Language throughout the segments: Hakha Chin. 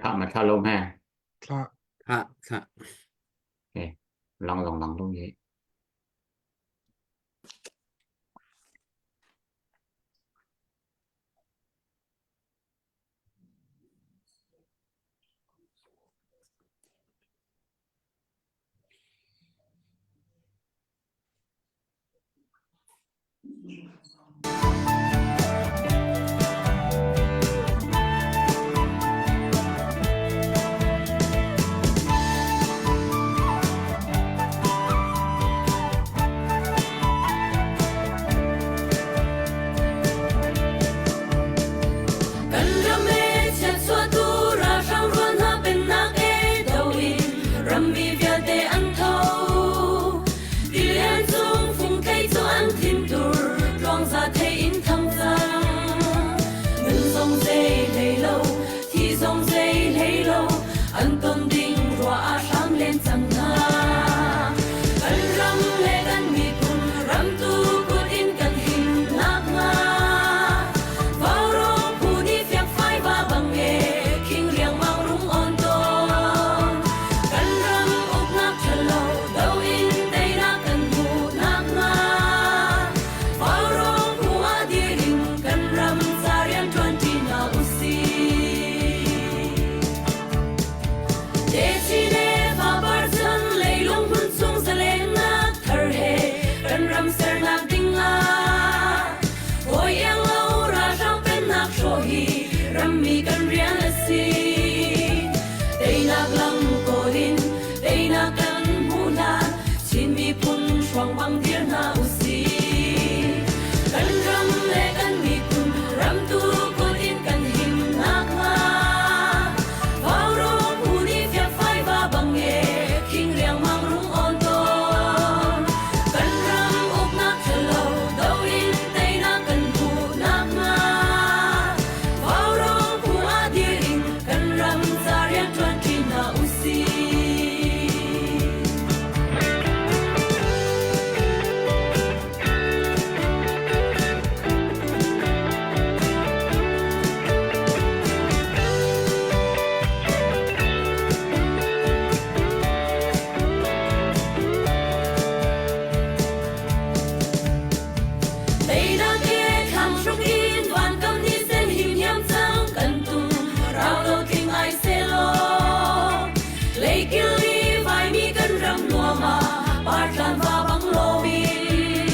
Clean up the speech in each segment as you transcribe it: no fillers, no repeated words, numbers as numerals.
Thlah ma thlah lo hme. Thlah. Thlah thlah. Okay. Lang long lang lo ye. Kan ram e chiatchuahtu ralhrang rual hna pennak e do in rammi vialte an tho. Tilian cung fungthei cu an thintur tluangza thei in thang cang. Nun zong zei hlei lo, thi zong zei hlei lo, an ton ding ruah ah hram len cang hna. Kan ram le kan miphun ramtu kut in kan him nakhnga. Vaurawng phu nih fiakfai va bang e, khing riangmang rung on tawn. Kan ram uknak ṭhalo do in teinak kan hmuh nakhnga. Vaurawng phu ah dir in kan ram ca rian ṭuanṭi hna usih. Techine fapar chan leilung hmun chung zalennak thar he kan ram sernak ding ah hawi iang lo ralhrang pennak hrawh hi rammi kan rian a si. Teinak lam kawl in teinak kan hmuh hlan Chin miphun hruang bang dir hna usih. Kan ram le kan miphun ramtu kut in kan him nakhnga Vaurawng phu nih fiakfai va bang e khing riangmang rung awn tawn. Kan ram uknak ṭhalo do in teinak kan hmuh nakhnga Vaurawng phu ah dir in kan ram ca rian ṭuanṭi hna usih. Teinak e thlang hruk in van kam ni sen him hiam cang kan tum rau lo tling ai selaw leikil li vaimi kan ram nuam ah partlan va bang loin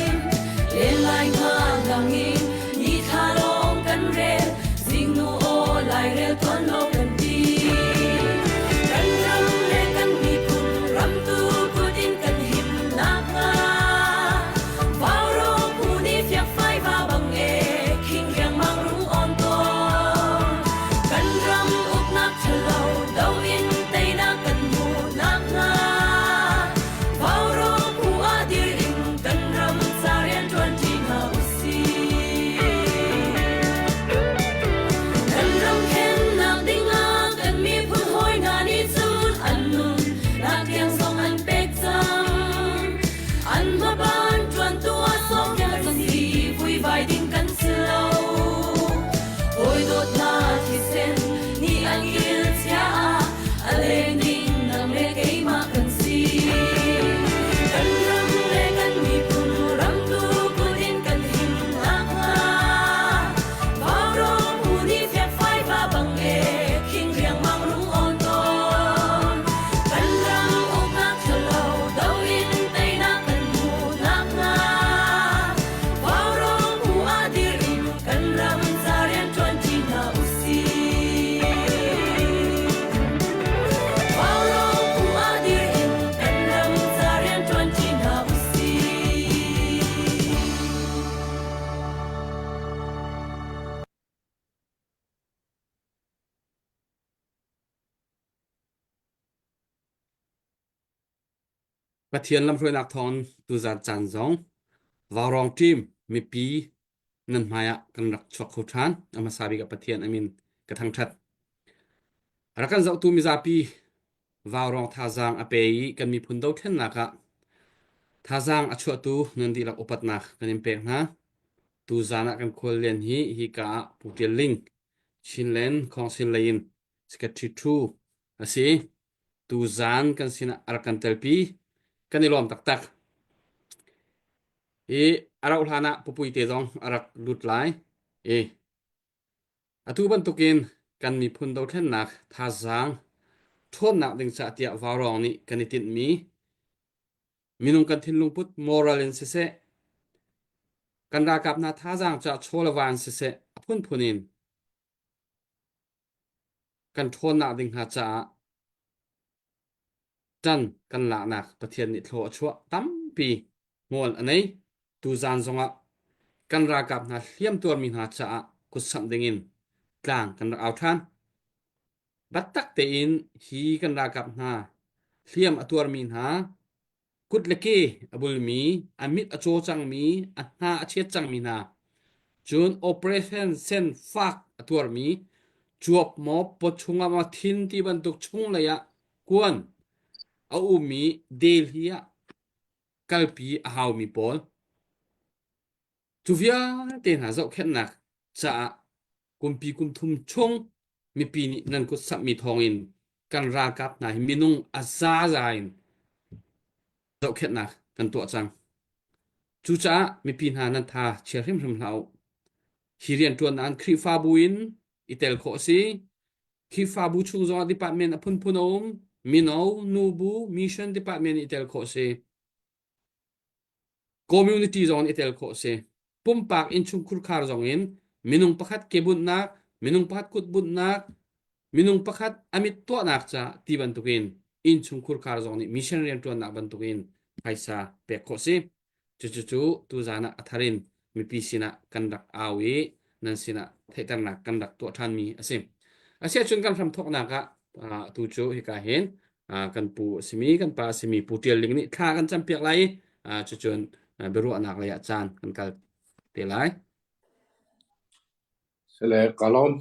len lai nga dang in ni thla lawng kan rel zingnu aw lairel tuan lo kan ti kan ram le kan miphun ramtu kut in kan him nakhnga Vaurawng phu nih fiakfai va bang e khing riangmang rung awn tawn kan ram uknak ṭhalo do in teinak kan hmuh nakhnga Vaurawng phu ah dir in kan ram ca rian ṭuanṭi hna usih. Kan ram khennak dingah kan miphun hawi hna nih cun an nun nak tiang zong an pek cang. An hmaban ṭuantu ah sawmpiak kan si vuivai ding kan si lo. Hawi dawt hna thisen nih an kil chia ah a leng ding nang le keimah kan si. Kan ram le kan miphun ramtu kut in kan him nakhnga Vaurawng phu nih fiakfai va bang e khing riangmang rung awn tawn. Kan ram uknak ṭhalo do in teinak kan hmuh nakhnga Vaurawng phu ah dir in kan ram ca rian ṭuanṭi hna usih. Vaurawng phu ah dir in kan ram ca rian ṭuanṭi hna usih. Pathian lamhruainak thawng tuzan caan zong Vaurawng team mipi nan hmai ah kan rak chuak kho ṭhan. A hmasa bik ah Pathian a min ka thangṭhat. Rak kan zohtu mizapi Vaurawng thazaang a pe i kan miphun dothlennak ah thazaang a chuahtu nan dihlak upatnak kan in pek hna. Tuzan ah kan khuallian hi hika ah Pu Tial Ling, Chinland Council lei in. Secretary Thu a si. Tuzaan kan sinah a rak kan telpi. Kan i lawm taktak. I a rauh hlan ah pupui te zong a rak lut lai. I atu bantukin kan miphun dothlennak thazaang ṭhawnnak ding caah tiah vaurawng nih kan i tinhmi minung kan thinlung put moral in siseh kan ralkap hna thazaang caah chaw le va in siseh a phunphun in kan ṭhawnnak ding hnga caah ṭan kan laknak Pathian nih thlaw a chuah tampi hmual a nei. Tuzaan zongah kan ralkap hna hliam tuarmi hna caah kutsamh dingin tlang kan rak au ṭhan. Biatak tein hi kan ralkap hna hliam a tuarmi hna Kut le ke a bulmi, a mit a caw cangmi, a hna a chiat cangmi hna, cun operation sen fak a tuarmi, cuap maw, pawchung ah maw, thin ti bantuk chunglei ah kuan a ummi Delhi ah kalpi a haumi pawl. Cu vialte hna zohkhenhnak caah kumpi kum thum chung mipi nih nan kut samhmi thawngin kan ralkap hna hi minung a zaza in zohkhenhnak kan tuah cang. Cucaah mipi hna nan tha chia hrimhrim hlah u. Hi rianṭuannak in Khrihfabu in i tel khawh a si. Khrihfabu chung zongah department a phunphun a um. Mino, nubu, mission department i tel khawh a si. Community zong in i tel khawh a si. Pumpak innchungkhur khar zong in minung pakhat ke bunhnak, minung pakhat kut bunhnak, minung pakhat a mit tuahnak ca ti bantukin innchungkhur khar zong nih mission rianṭuannak bantukin phaisa pek khawh a si. Cucu tuzaan ah a thar in mipi sinah kan rak au i nan sinah theihternak kan rak tuah ṭhanmi a si. Asiahcun kan hramthawknak ah tu cu hika hin kan pu a simi kan pa a simi Pu Ṭial Ling nih thla kan campiak lai i cucun biaruahnak lei ah caan kan kal te lai. Sile kalon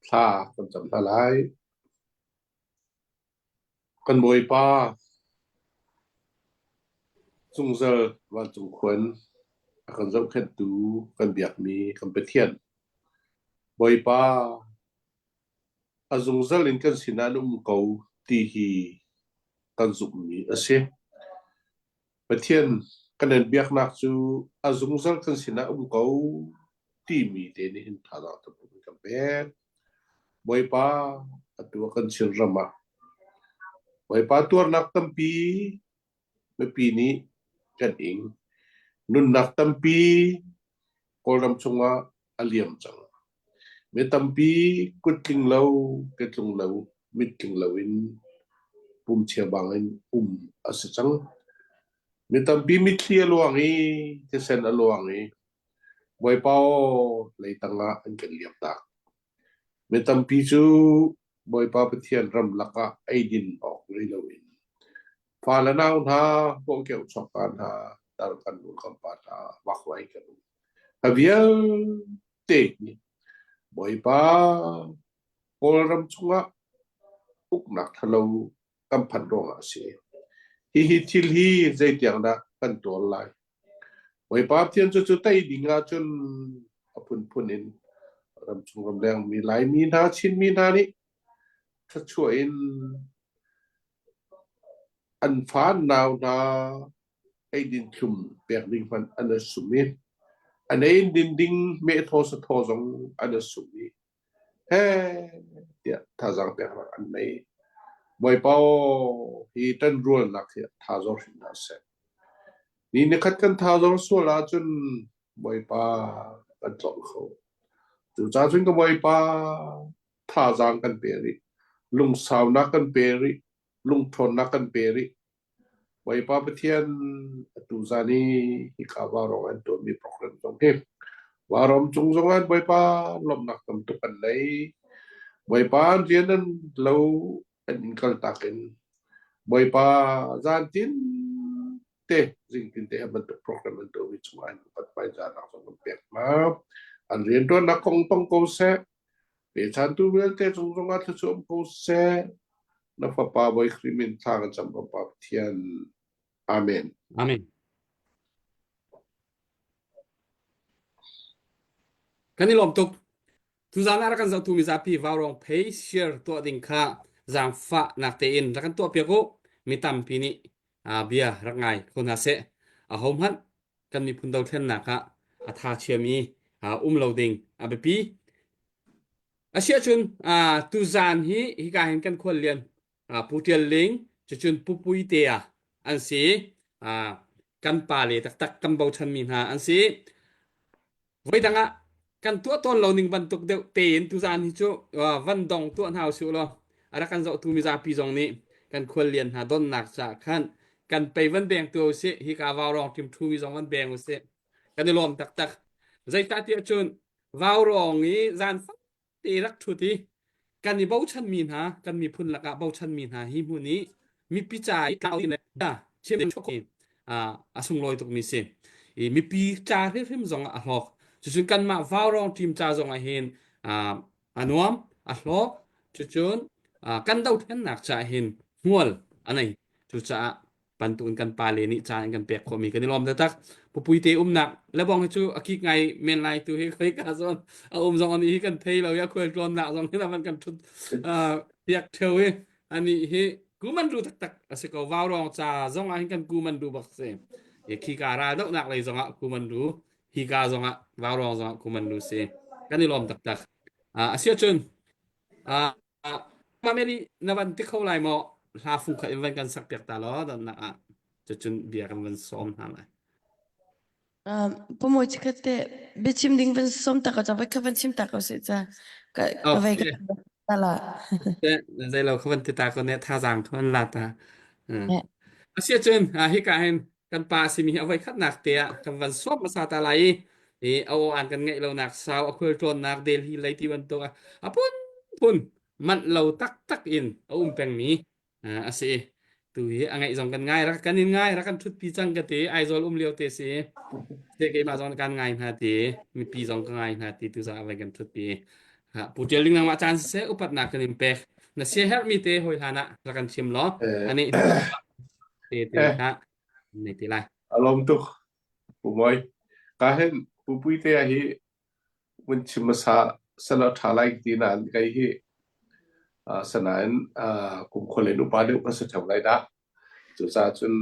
thla kan cam hna lai. Kan Bawipa cungzal vancung khuan a kan zohkhenhtu kan biakmi kan Pathian. Bawipa A zungzal in kan sinah na um ko ti hi kan zumhmi a si. Pathian kan in biaknak cu a zungzal kan sinah um ko timi te nih hin thazaang tampi kan pek. Bawipa atu ah kan Chinram ah Bawipa tuarnak tampi mipi nih kan ing. Nunnak tampi Kawlram chungah a liam cang. Mi tampi kut tling lo, ke tlung lo, mit tling lo in pumchia bangin um a si cang. Mi tampi mitthli a luang i thisen a luang i Bawipa aw leitang ah an kan liam tak. Mi tampi cu Bawipa Pathian ramlak ah eidin awk ngei loin fa le nau hna, kawhkeuh chawkpa hna, tar kan nu kan pa hna vakvai kan um. A vialte hi Bawipa Kawlram chungah uknak ṭhalo kan phanh ruangah a si. Hihi thil hi zeitiang dah kan tuar lai? Bawipa Pathian cu cu tei ding ahcun a phunphun in ramchung ramleng mi Laimi hna Chinmi hna nih thluachuah in an fa an nau hna eidin thlum pek ding hmanh an i sum i an ei din ding mehthaw sathaw zong an i sum i he tiah thazaang peknak an nei. Bawipa aw hi ṭanrualnak hi tha zor hrim hna seh. Ni nikhat kan tha zor sual ahcun Bawipa kan tlolh kho. Cucaah cun ka Bawipa thazaang kan pe rih. Lungsaunak kan pe rih. Lungṭhawnnak kan pe rih. Bawipa Pathian atu zan i hika vaurawng an tuahmi program zong hi vaurawng cung zongah Bawipa lawmhnak tam tuk an nei. Bawipa an rian an lo an in kaltak in Bawipa zan tin te zingtin te bantuk program an tuahmi cungah an upat hmaizahnak zong an pek hna. An rianṭuannak kong tong ko seh. Pechantu vialte cung zongah thluachuah um ko seh. Na Fapa Bawi Khrih min thla kan cam ko Pa Pathian. Amen. Amen. Kan i lawm tuk. Tuzaan ah rak kan zohtu mizapi vaurawng phei share tuah ding kha zaangfahnak tein rak kan tuahpiak u. Mi tampi nih bia rak ngai kho hna seh. Ahohmanh kan miphun dothlennak ah a tha chiami um lo ding a biapi. Asiahcun tuzaan hi hika hin kan khuallian Pu Ṭial Ling, cucun Pu Puitea an si. Kan pale taktak kan bochanmi hna an si. Voidang ah kan tuah tawn lo ning bantuk deuh tein tuzaan hi cu van dong tuah hna usih law a rak kan zohtu mizapi zong nih kan khuallian hna donnak caah khan kan pei van beng tu usih hika vaurawng ṭim ṭhumi zong van beng usih kan i lawm taktak zeicahtiah cun vaurawng i zan te rak ṭhut i kan i bochanmi hna kan miphun lakah bochanmi hna hi hmun i mipi ca i tlau le chim a sunglawi tukmi si i mipi ca hrimhrim zong ah a hlawk cucun kanmah vaurawng team ca zong ah hin a nuam a hlawk cucun kan dothlennak caah hin hmual a nei cucaah bantukin kan pale nih caan an kan pek khawhmi kan i lawm taktak. Pupui te umnak lebong hi cu a kik ngai men lai tu hi khoi ka zawn a um zong ani hi kan thei lo ya khual tlawnnak zong hin avan kan thut piak theu i ani hi kuman ru taktak a si ko vau rong ca zong ah hin kan kuman ru bak si i khi ka ral dohnak lei zong ah kuman ru hi ka zong ah vau rong zong ah kuman ru si kan i lawm taktak a si cun Mah nih na van ti kho lai maw? Hla fu kha in van kan sak piak ta law donnak ah cucun bia kan van sawm hna lai. Um, Pamoy chikat te biachim ding van som ta ko cha vai kha van chim ta ko se cha ka ka vai ka ta la. Zei lo kha van ti ta ko ne thazaang kha van la ta. Asia cun hika hin kan pa simi hi a voi khatnak te ah kan van sawm hmasa ta lai i i a aw an kan ngeih lonak sau a khual tlawnnak Delhi lei ti bantuk ah a phun phun manh lo taktak in a um pengmi a si tu hi a ngaih zong kan ngai rak kan in ngai rak kan thutpi cang ka ti Aizawl um lio te si te keimah zong kan ngai hna ti mipi zong ka ngai hna ti tu zah vai kan thutpi ha pu tial ling nangmah caan siseh upatnak kan in pek na sia herhmi te hoi hlan ah rak kan chim law ani te te kha nei te lai alom tuk pu moi ka hen pu pui te hi mun chim hmasa sala tha lai ti na an kai hi sanain kum kholen upa deuh ka sa theu lai da cucaah cun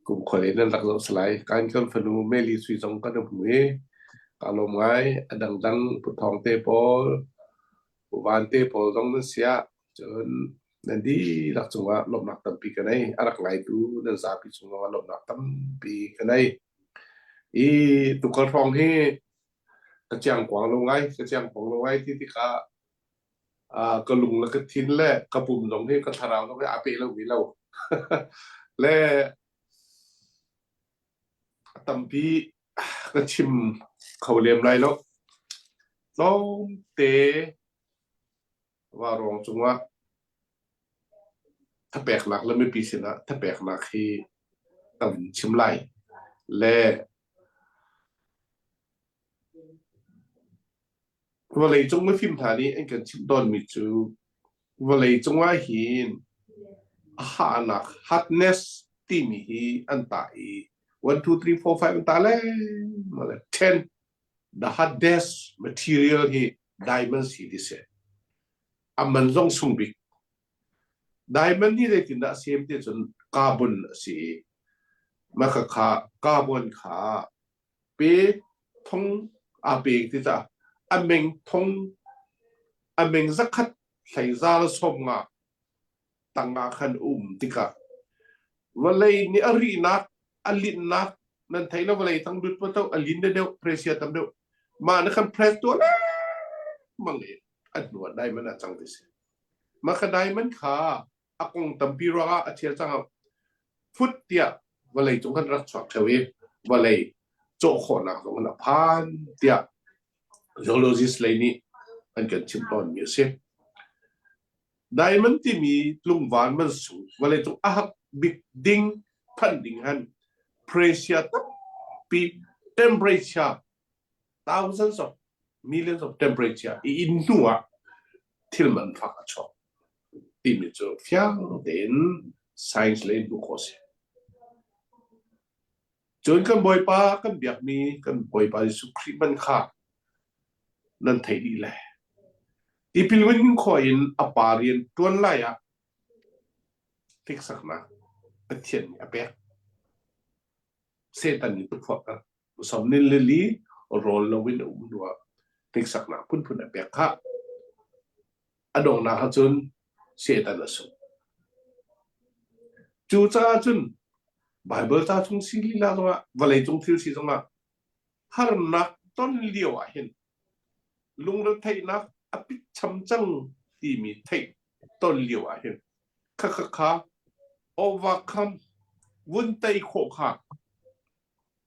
kum kholen nan rak zoh salai kan kan fanu Meli sui zong kan hmu i ka lawm ngai a dangdang pu thong te pawl pu van te pawl zong nan sia Cun nan dihlak cungah lawmhnak tampi ka nei. A rak ngaitu nan zapi cung zongah lawmhnak tampi ka nei. I tukal hrawng hi ka ciangkuang lo ngai, ka ciangkuang lo ngai ti tikah uh, ka lung le ka thin le ka pum zong hi ka thlarau zong hi aa peh lomi lo. le a tampi ka chim kho lem lai lo. Tlawmte Vaurawng cungah thapeknak le mipi sinah thapeknak hi ka vun chim lai. Le vawleicung mifim hna nih an kan chimh tawnmi cu vawleicung ah hin a hahnak hardness timi hi an tah i 1 2 3 4 5 an tah lengmang le 10 the hardest material hi diamond si ti si. A man zong sung bik. Diamond hi zeitindah a siam ti cun carbon a si i mah kha carbon kha pe thong aa pe ti caah a meng thong a meng zakhat hlei za le 50 tangah khan um tikah vawlei nih a rihnak a linhnak nan thei lo vawlei tang dut pa to a lin deuh pressure tam deuh mah na kan press tuah lengmang i a hnu ah diamond a cang ti si mah kha diamond kha a kong tampi ruangah a thial cang phut tiah vawlei cung kan rak chuak theo i vawlei cawh khawhnak zong in a phan tiah geologist lei nih an kan chimh tawnmi a si Diamond timi tlungvan mansung vawleicung a hak bik ding phanh ding han pressure tampi temperature thousands of millions of temperature i in hnu ah thil man fak a chuak timi cu fiang tein science lei in hmuh khawh a si. Cun kan Bawipa kan biakmi kan Bawipa Jesuh Khrih man kha. Nan theih dih le. Tipil vun khawh in a pa rian ṭuan lai ah hniksaknak Pathian nih a pek. Satan nih tukforhter. Somnin lili rawl loin a um hnuah hniksaknak phunphun a pek khah. A donghnak ahcun Satan a sung. Cucaah cun Baibal ca chung si lila zongah vawleicung thil si zongah harnak ton lio ah hin lungretheihnak a pitcham cang timi theih ton lio ah hin khakha kha overcome vun tei khawh kha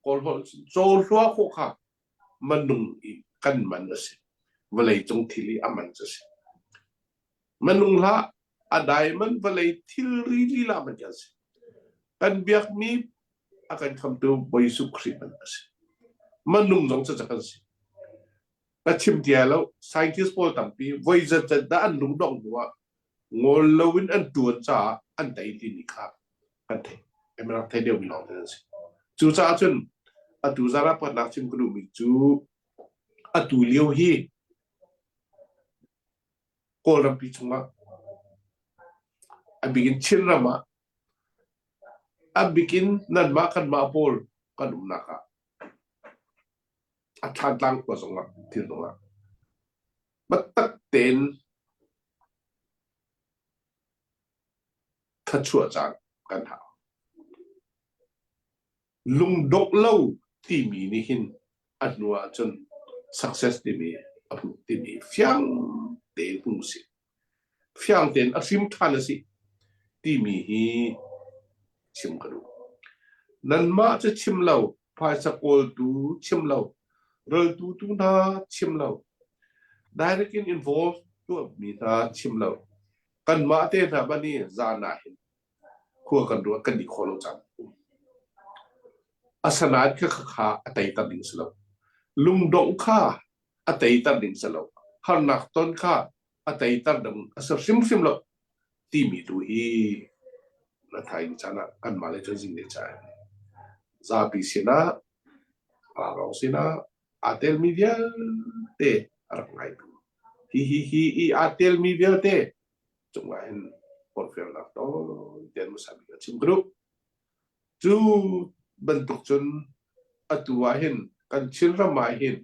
kawlholh cawhlua khawh kha manung i kan man a si vawlei cung thil i a man cu a si manung hlah a diamond vawlei thilri lila man kan si kan biakmi a kan khamtu Bawi Jesuh Khrih man a si manung zong cu kan si ka chim tia lo scientist pawl tampi voi zat zat dah an lungdong hnu ah ngol loin an tuan caah an tei timi kha kan theih rak thei deuhmi lawng te an si cucaah cun atu zara patnak chim ka duhmi cu atu lio hi Kawlrampi chungah a bikin Chinram ah a bikin nanmah kanmah pawl kan umnak ah a Thantlang khua zongah thil zongah biatak tein thlachuah caan kan hau. Lungdongh lo timi nih hin a hnu ahcun success timi a hmuh timi fiang tein hmu si. Fiang tein a hrim ṭhan a si timi hi chim ka duh. Nanmah cu chim lo, phaisa kawltu chim lo, raltu tu hna chim lo, direct in involve tuahmi hna chim lo. Kanmah te hna ban i zan ah hin khua kan ruah kan i khawh lo cang. Asanain kha kha a teiter ding si lo. Lungdongh kha a teiter ding si lo. Harnak ton kha a teiter ding a si hrimhrim lo timi tu hi na thaing caan ah kanmah le cun zing le caan zapi sinah ralrawng sinah aa telmi vialte a rak ngaitu hi hi hi i aa telmi vialte cungah hin forhfialnak tawi tein hmasa bik a chim ka duh. Cu bantuk cun atu ah hin kan Chinram ah hin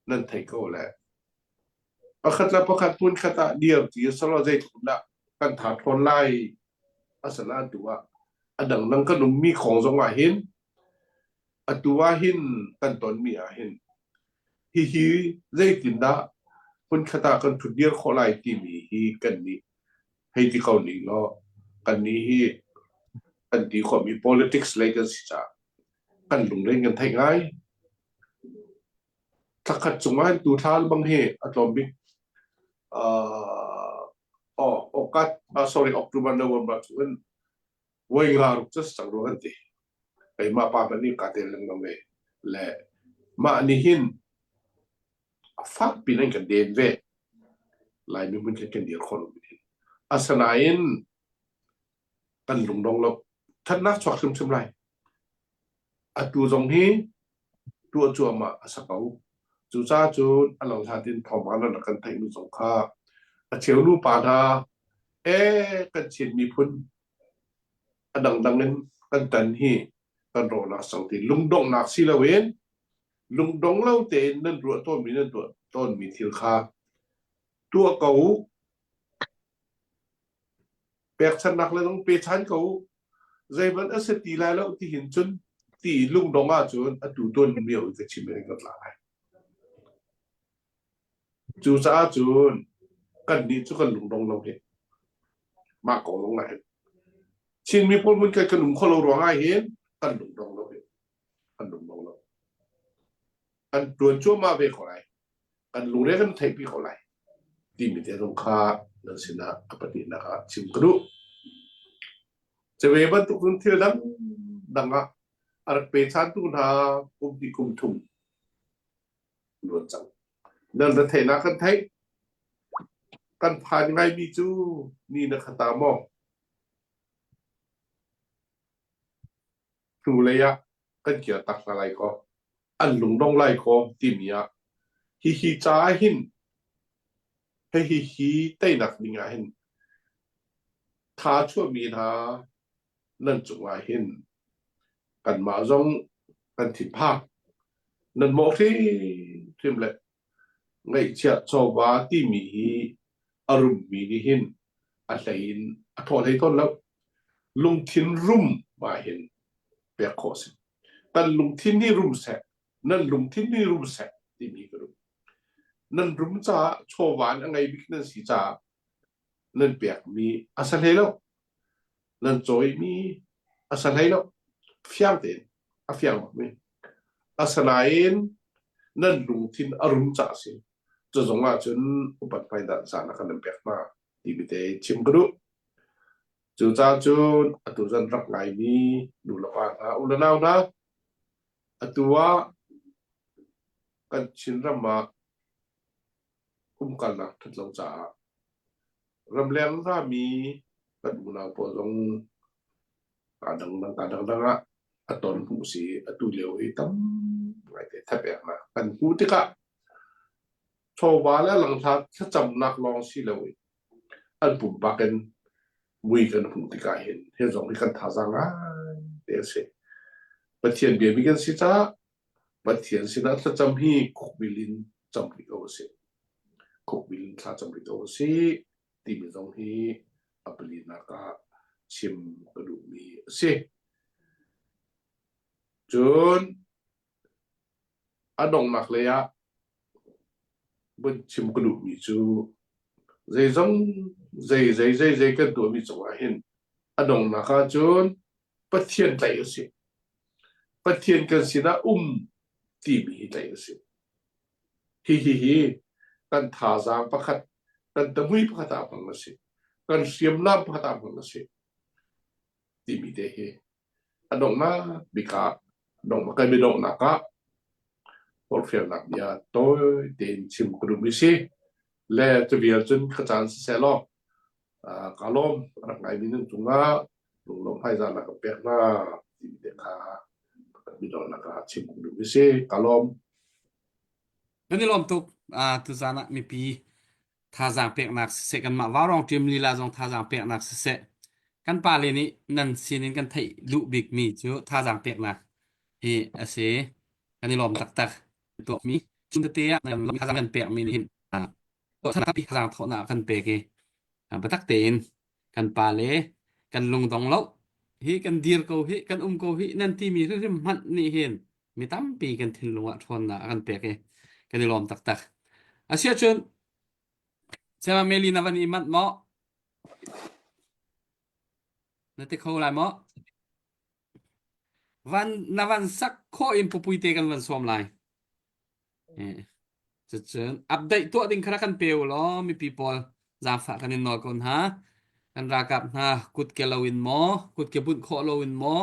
nan thei ko le pakhat le pakhat hmunkhat ah dir ti salo zeitluk dah kan tha ṭhawn lai asana atu ah a dangdang kan ummi khong zong ah hin atu ah hin kan tonmi ah hin hihi zeitindah hmunkhat ah kan ṭhut dir khawh lai timi hi kan nih hei ti ko ning law kan nih hi kan ti khawhmi politics lei kan si caah kan lungre kan theih ngai. Thlakhat cungah hin tu thla bang hi a tlawm bik. Uh, oh, August, uh, sorry, October, November chung in voi nga ruk cu cang rua kan ti. Keimah pa hmanh nih kaa tel lengmang ve. Le mah nih hin a fak pin an kan den ve. Laimi hmun khan kan dir khawh lo hin. Asinain kan lungdong lo. Thatnak chuak hrimhrim lai. Atu zong hi tuah cuahmah a si ko. Cucaah cun a lo hlat in thawngpang nan rak kan theihmi zong kha a cheu nupa hna ee kan Chin miphun a dangdang in kan tan hi kan rawhnak sang ti lungdonghnak si loin lungdong lo tein nan ruah tawnmi nan tuah tawnmi thil kha tuah ko u. Pekchanhnak le zong pe chan ko u. Zeihmanh a si ti lai lo ti hin cun ti lungdong ahcun atu tuan mio in ka chim in ka tla lai. Cucaah cun kannih cu kan lungdong lo hi. Mah kong zong ah hin. Chin miphun hmun kan kan um kho lo ruangah hin kan lungdong lo hi. Kan lungdong lo. Kan tuan cuahmah ve ko lai. Kan lungre kan theihpi ko lai. Timi te zong kha nan sinah a pahnihnak ah chim ka duh. Cave bantuk cun thil dang dang ah a rak pe chantu hna kum hnih kum thum luan cang. Nan ra theihnak kan theih. Kan phan ngaimi cu ni na khata maw? Hnulei ah kan kir tak hna lai kaw an lungdong lai kaw timi ah. Hihi caah hin hihi hi teinak ding ah hin tha chuahmi hna nan cungah hin kanmah zong kan thinphang. Nan mawh hrimhrim le ngaihchiah chawva timi hi a rummi nih hin a hlei in a thawh hlei tawn lo. Lungthin rum ah hin pek khawh a si. Kan lungthin hi rum seh, nan lungthin hi rum seh timi ka duh. Nan rum caah chawva in a ngei bik nan si caah nan pekmi a si hlei lo. Nan cawimi a si hlei lo. Fiang tein a fiang bakmi. Asinain nan lungthin a rum caah a si. Cu zong ahcun upat hmaidah zahnak kan nan pek hna timi te chim ka duh. Cucaah cun atu zan rak ngaimi nu le pa hna, u le nau hna, atu ah kan Chinram ah umkalnak ṭhat lo caah ramleng rami kan unau pawl zong kaa dangdang kaa dangdang ah a ton hmuh si atu lio hi tam ngaite thapeknak kan hmuh tikah chawva le langhlat thlacamnak lawng si loin an pumpak in mui kan hmuh tikah hin hi zong hi kan thazaang ngai te a si. Pathian biami kan si caah Pathian sinah thlacam hi khukbil in cam rih ko a si. Khukbil in thla cam rih ko a si timi zong hi a palinak ah chim ka duhmi a si. Cun a donghnak lei ah vun chim ka duhmi cu zeizong zei zei zei zei kan tuahmi cungah hin a donghnak ah cun Pathian tlaih a si. Pathian kan sinah um timi hi tlaih a si. Hihi hi kan thazaang pakhat, kan tamui pakhat ah hmang a si. Kan hriamnam pakhat ah hmang a si. Timi te hi a donghnak bik ah donghnak kan donghnak ah forhfialnak bia tawi tein chim ka duhmi si. Le cu vial cun ka caan siseh law ka lawm rak ngaimi nan cungah lunglawm hmaizahnak ka pek hna timi te kha midawnak ah chim ka duhmi si. Ka lawm. Kan i lawm tuk. Tuzaan ah mipi thazaang peknak siseh kanmah Vaurawng team lila zong thazaang peknak siseh kan pale nih nan sinin kan theih duh bikmi cu thazaang peknak hi a si. Kan i lawm taktak. Tuahmi cun tete ah thazaang kan pekmi nih hin thazaang thawhnak kan pek i biatak tein kan pale kan lungdong lo hi kan dir ko hi kan um ko hi nan timi hrimhrim hmanh nih hin mi tampi kan thinlung ah ṭhawnnak a kan pek i kan i lawm taktak. Asiahcun Saya Meli na van i manh maw? Na ti kho lai maw? Van na van sak khawh in pupui te kan van sawm lai. Eh, cucun update tuah ding kha rak kan pe u law mipi pawl zaangfah kan in nawl ko hna. Kan ralkap hna kut ke lo in maw, kut ke bunh khawh lo in maw,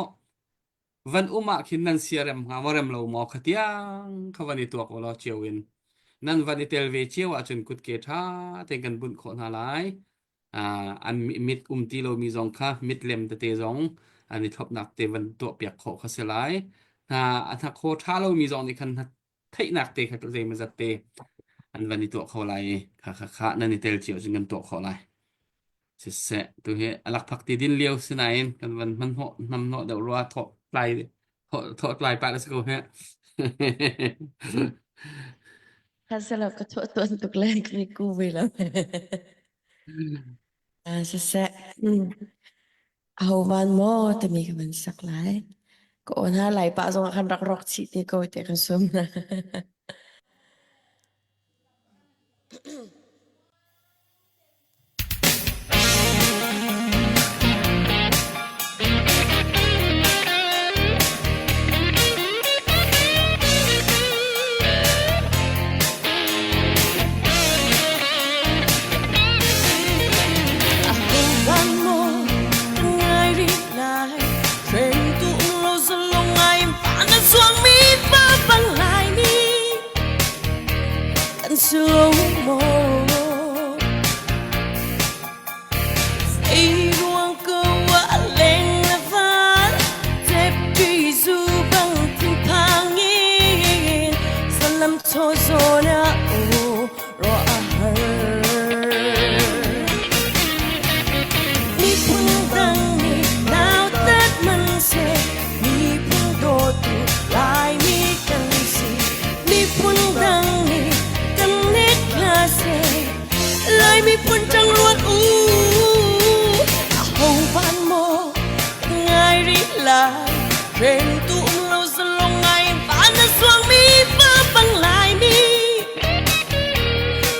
van um ah khin nan siarem hnga maw rem lo maw kha tiang kha van i tuak u law cio in nan van i tel ve cio ahcun kutke ṭha tein kan bunh khawh hna lai. Uh, an mit um ti lomi zong kha mit lem tete zong an i thlopnak te van tuahpiak khawh kha si lai. Hna a hnakhaw ṭha lomi zong nih khan theihnak te kha zeimawzat te an van i tuah kho lai i kha kha kha nan i tel cio cun kan tuah khawh lai. Siseh tu hi a lakphak ti din lio sinain kan van hman hnawh hnam hnawh deuh rua thawh tlai thawh thawh tlai pah la si ko he. Kha ka thuah tuan tuk le ka ku ve lo. Ah, siseh. Aho van maw timi ka van sak lai. Ka aw hna lai pah zong ah khan rak rawk chih te ko te kan sum. Ruah a har. Miphun dang nih nautat man seh, miphun dawtu Laimi kan si. Miphun dang nih kan nek hna seh, Lai miphun ṭang ruat u. Aho van maw ngai rih lai, Hrengtu um lo zalong ngai van a zuangmi pa bang Laimi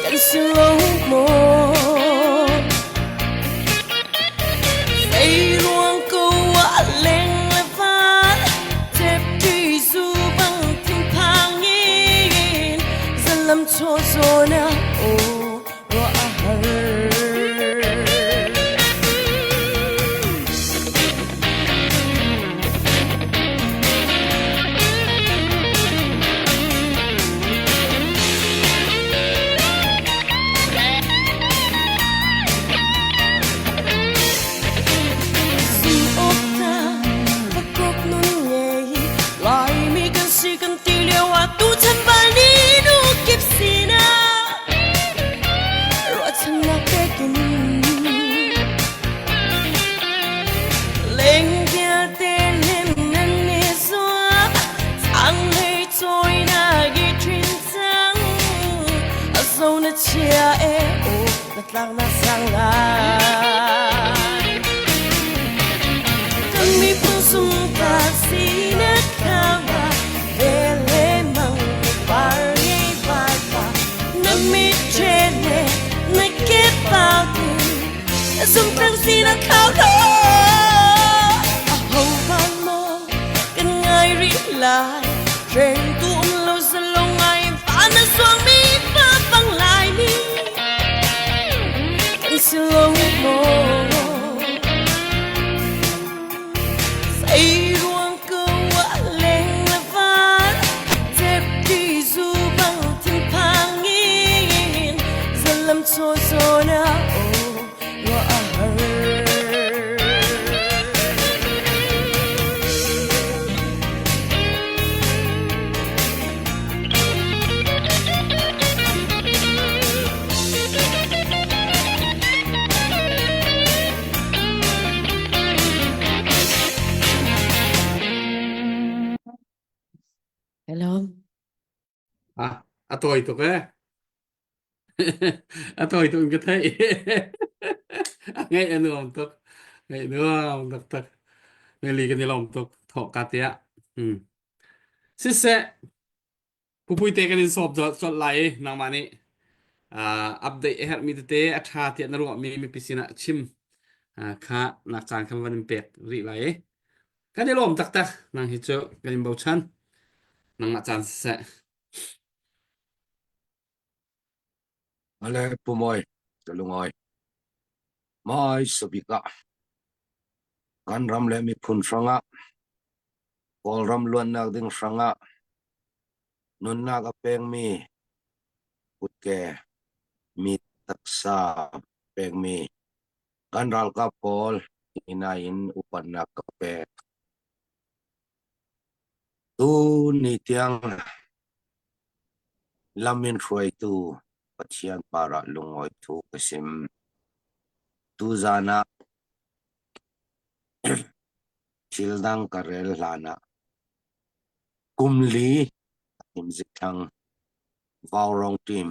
kan si lo maw? Zei ruang ko ah leng le van Tepti zu bang thinphang in zalam chaw zawn ah aw ruah a har. Laimi kan si kan ti lio ah tuchan bal ni nu kip sinah ruahchannak pekin leng vialte lim nan ni zuam Thang hlei cawi na gi ṭhin cang a zo na chia e o na tlak na sang lai kan miphun sungta sinak kha vele mang par ngei vai pa na mi ṭhe na ke pau tin zum tang sinak khao tho a ho van maw kan ngai rih lai Hrengtu um lo zalong ngai van a zuangmi pa bang Laimi kan si lo maw? Zei ruang ko ah leng le van tepti zu bang thinphang in zalam chaw zawn ah aw ruah a har. Hello. Ah, a tawi tuk eh. A tawi tuk in ka theih. A ngaih a nuam tuk. Ngaih nuam taktak. Nili kan i lawm tuk. Thawh ka tiah. Hmm. Siseh, pupuite kan in sawp colh lai i nangmah nih uh, update a herhmi tete a ṭha tiah na ruahmi mipi sinah chim uh, kha nak caan kan van in pek rih lai i kan i lawm taktak nang hi cu kan in bochan nangmah caan siseh Ale Pu Mawi, ka lungawi. Mai sabik ah kan ram le miphun hrangah Kawlram luannak ding hrangah nunnak a pekmi kutke mi taksa pekmi kan ralkap pawl ina in upatnak ka pek. Tu ni tiang Lam in hruaitu Pathian par ah lungawi thu ka sim. Tuzaan ah thil dang ka rel hlan ah kum li thang Vaurawng team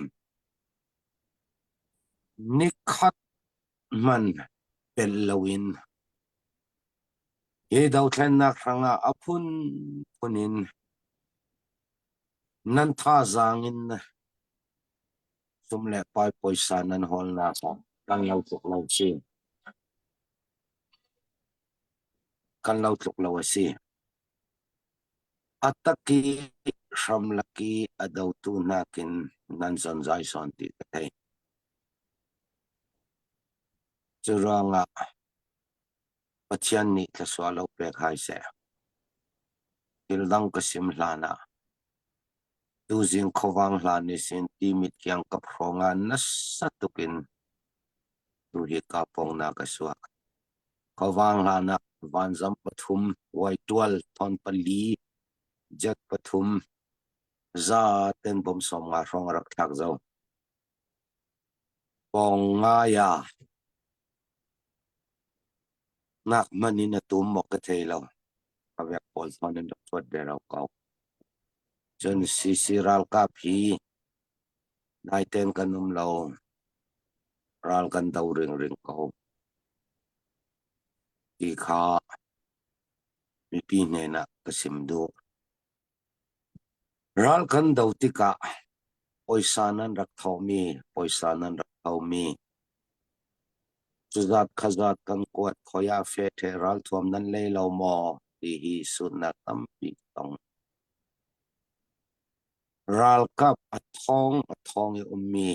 nikhat hman pelh loin hi dothlennak hrangah a phunphun in Nan thazaang in sum le pai puaisa nan hawlnak ah kan lo tluk lo si. Kan lo tluk lo a si. A tak i hramlak i a dotu nakin nan zonzai sawn ti ka thei. Cu ruangah Pathian nih thluachuah lo pek hai seh. Thil dang ka sim hlan ah tuzing khuavang hlan nih sin timit kiang kap hrawng ah nasa tuk in tuhi ka pongnak a suak. Khuavang hlan ah vanzam pathum, waitual thon pali, jet pathum, za ten bom 50 hrawng a rak thlak zau. Pawng ngai ah ngak hmanh in a tum maw ka thei lo. Ka vek pawl hmanh in rak thuat ve ro ko. Cun CC ralkap hi naiten kan um lo. Ral kan do ringring ko. Ti kha mipi hnenah ka sim duh. Ral kan do tikah puaisa nan rak thawhmi, puaisa nan rak thomi, cuzat khazat kan kuat khoi ah fehṭheh ralthuam nan lei lo maw ti hi sutnak tampi ka tong. Ralkap a thawng a thawng i ummi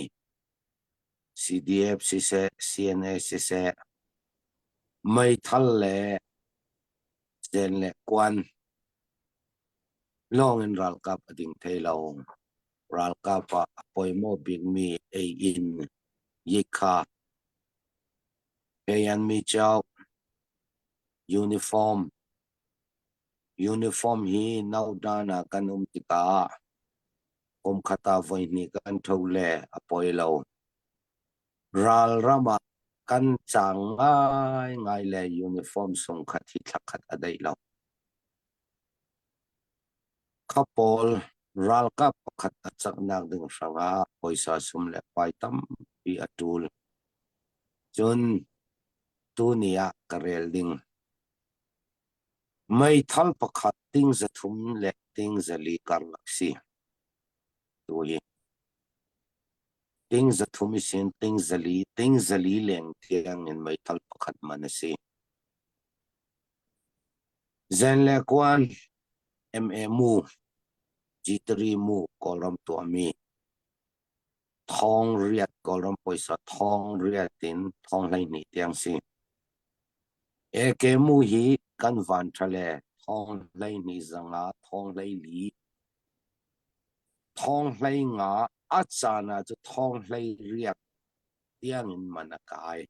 CDF siseh, CNA siseh, meithal le zen le kuan lawng in ralkap a ding thai lo. Ralkap ah a pawimawh bikmi ei-inn, yikha, mi cauk, uniform, uniform hi naudan ah kan um tikah kum khat ah voihnih kan tho le a poi lo. Ralram ah kan cang ngaingai le uniform sungkhat hi thlakhat a daih lo. Kha pawl ralkap pakhat a caknak ding hrangah puaisa sum le pai tampi a ṭul. Cun tuni ah ka rel ding. Meithal pakhat ting 300 le ting 400 karlak si. Tu hi ting 300 isin ting 400, ting 400 leng tiang in meithal pakhat man a si. Zen le kuan MA mu G3 mu Kawlram tuahmi thong riat Kawlram puaisa thong riat in thong 12 tiang si. AK mu hi kan van ṭha le thong 12 zanga thong 14 thong 15 a caan ah cu thong 18 tiang in man a kai.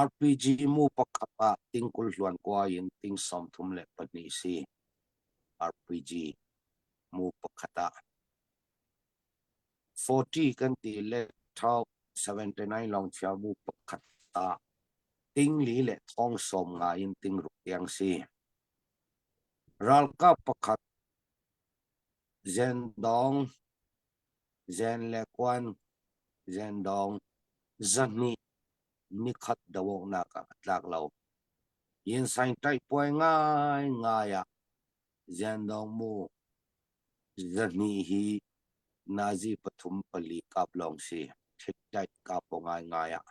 RPG mu pakhat ah ting 20 hluan kua in ting 32 si. RPG mu pakhat ah. 40 kan ti le thau 79 lawng chia mu pakhat ah ting li le thong sawm nga in ting ruk tiang si. Ralkap pakhat Zendong Zen le kuan Zendong 200 nikhat doawknak ah a tlak lo. Yinsaing ṭaihpuai ngaingai ah Zendong mu 200 hi nazi pathum pali kap lawng si. Ṭhitṭaih kap aw ngaingai ah.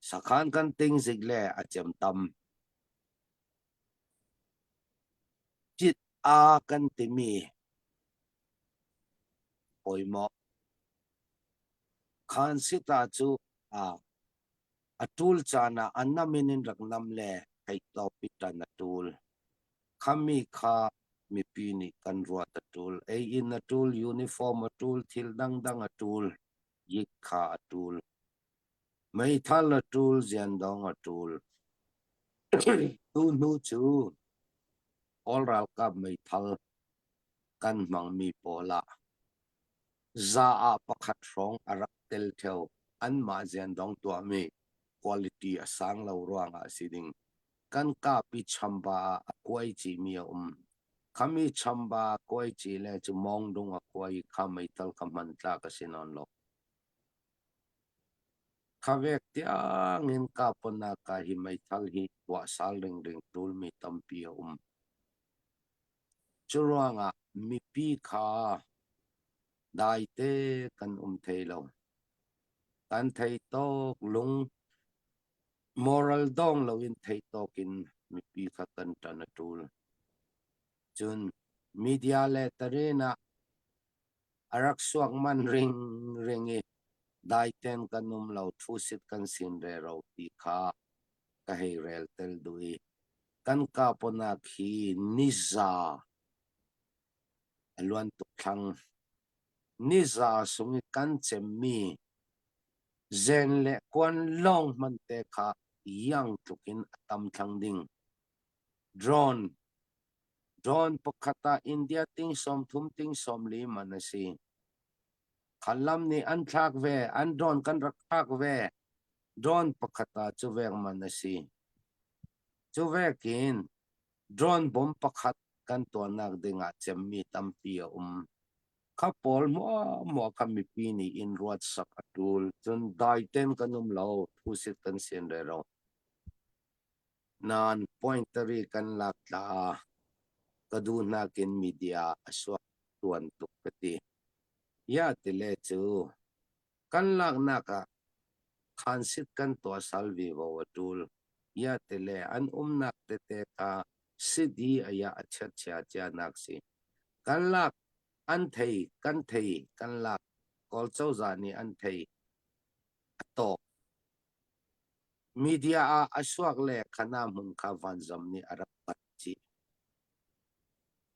Sakhan kan ting zik le a cem tam. Cit a kan timi pawimawh. Khan sita cu a a ṭul caan ah a nam in in rak nam le theihtawp i ṭan a ṭul. Khami kha mipi nih kan ruat a ṭul. Ei-inn a ṭul, uniform a ṭul, thil dangdang a ṭul, yik kha a ṭul. Meithal a ṭul, ziandawng a ṭul. Tuhnu cu Kawl ralkap meithal kan hmangmi pawl ah za ah pakhat hrawng a rak tel ṭheo. Anmah ziandawng tuahmi quality a sang lo ruangah a si ding. Kan kap i chamba ah a kuai cihmi a um. Khami chamba a kuai cih le cu mawngdung a kuai i kha meithal kha hman tlak a si nawn lo. Khavek tiangin kaponak ah hi meithal hi tuah sal ringring ṭulmi tampi a um. Curuangah mipi kha daite kan um thai lo. Kan thei tawk lung moral dong loin thei tawk in mipi kha kan ṭan a ṭul. Cun media le tarin ah a rak suak man ringring i daiten kan um lo ṭhusit kan sin rero ti kha ka hei rel tel duh i kan kaponak hi niza a luan tuk thlang. Niza sung i kan cemmi zen le kuan lawng hmanh te kha iang tluk in a tam thlang ding. Drone Drone pakhat ah India ting 30 ting 40 man a si. Khalam nih an thlak ve, an drone kan rak thlak ve. Drone pakhat ah cu vek man a si. Cu vek in drone bomb pakhat kan tuahnak ding ah cemmi tampi a um. Kha pawl hmuahhmuah kha mipi nih in ruat sak a tul. Cun dai ten kan um lo, phusit kan sin rero. Nain pointari kan lak tla ka duh nakin media a suak tuan tuk ka ti. Ya tile cu kan laknak ah khansit kan tuah sal vivo a tul. Ya tile an umnak tete kha sidi aya a chiat chia cia nak si. Kan lak an thei kan thei kan lak Kawl cozah nih an thei a tawk. Media ah a suak le khana hmun kha vanzam nih a rak bat chih.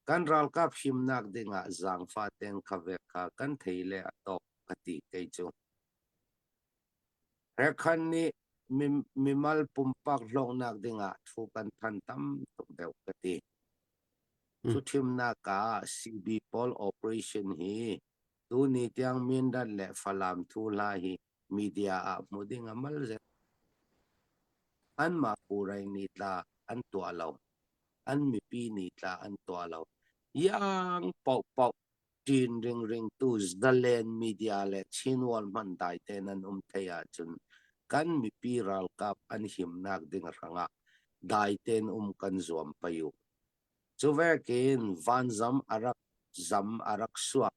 Kan ralkap himnak dingah zaangfah tein kha vek kha kan thei le a tawk ka ti kei cu. Rekhan nih mimal pumpak hlawknak dingah thu kan than tam tuk deuh ka ti. Cu thimnak ah CB pawl operation hi tuni tiang Mindat le Falam thu hla hi media ah hmu ding a mal zet. Anmah Puraing nih tla an tuah lo. An mipi nih tla an tuah lo. Iang paohpaoh ṭin ringring tu Zalen media le Chinwall hmanh dai tein an um thei ahcun kan mipi ralkap an himnak ding hrangah dai tein um kan zuam pei u. Cu vekin vanzam a rak zam a rak suak.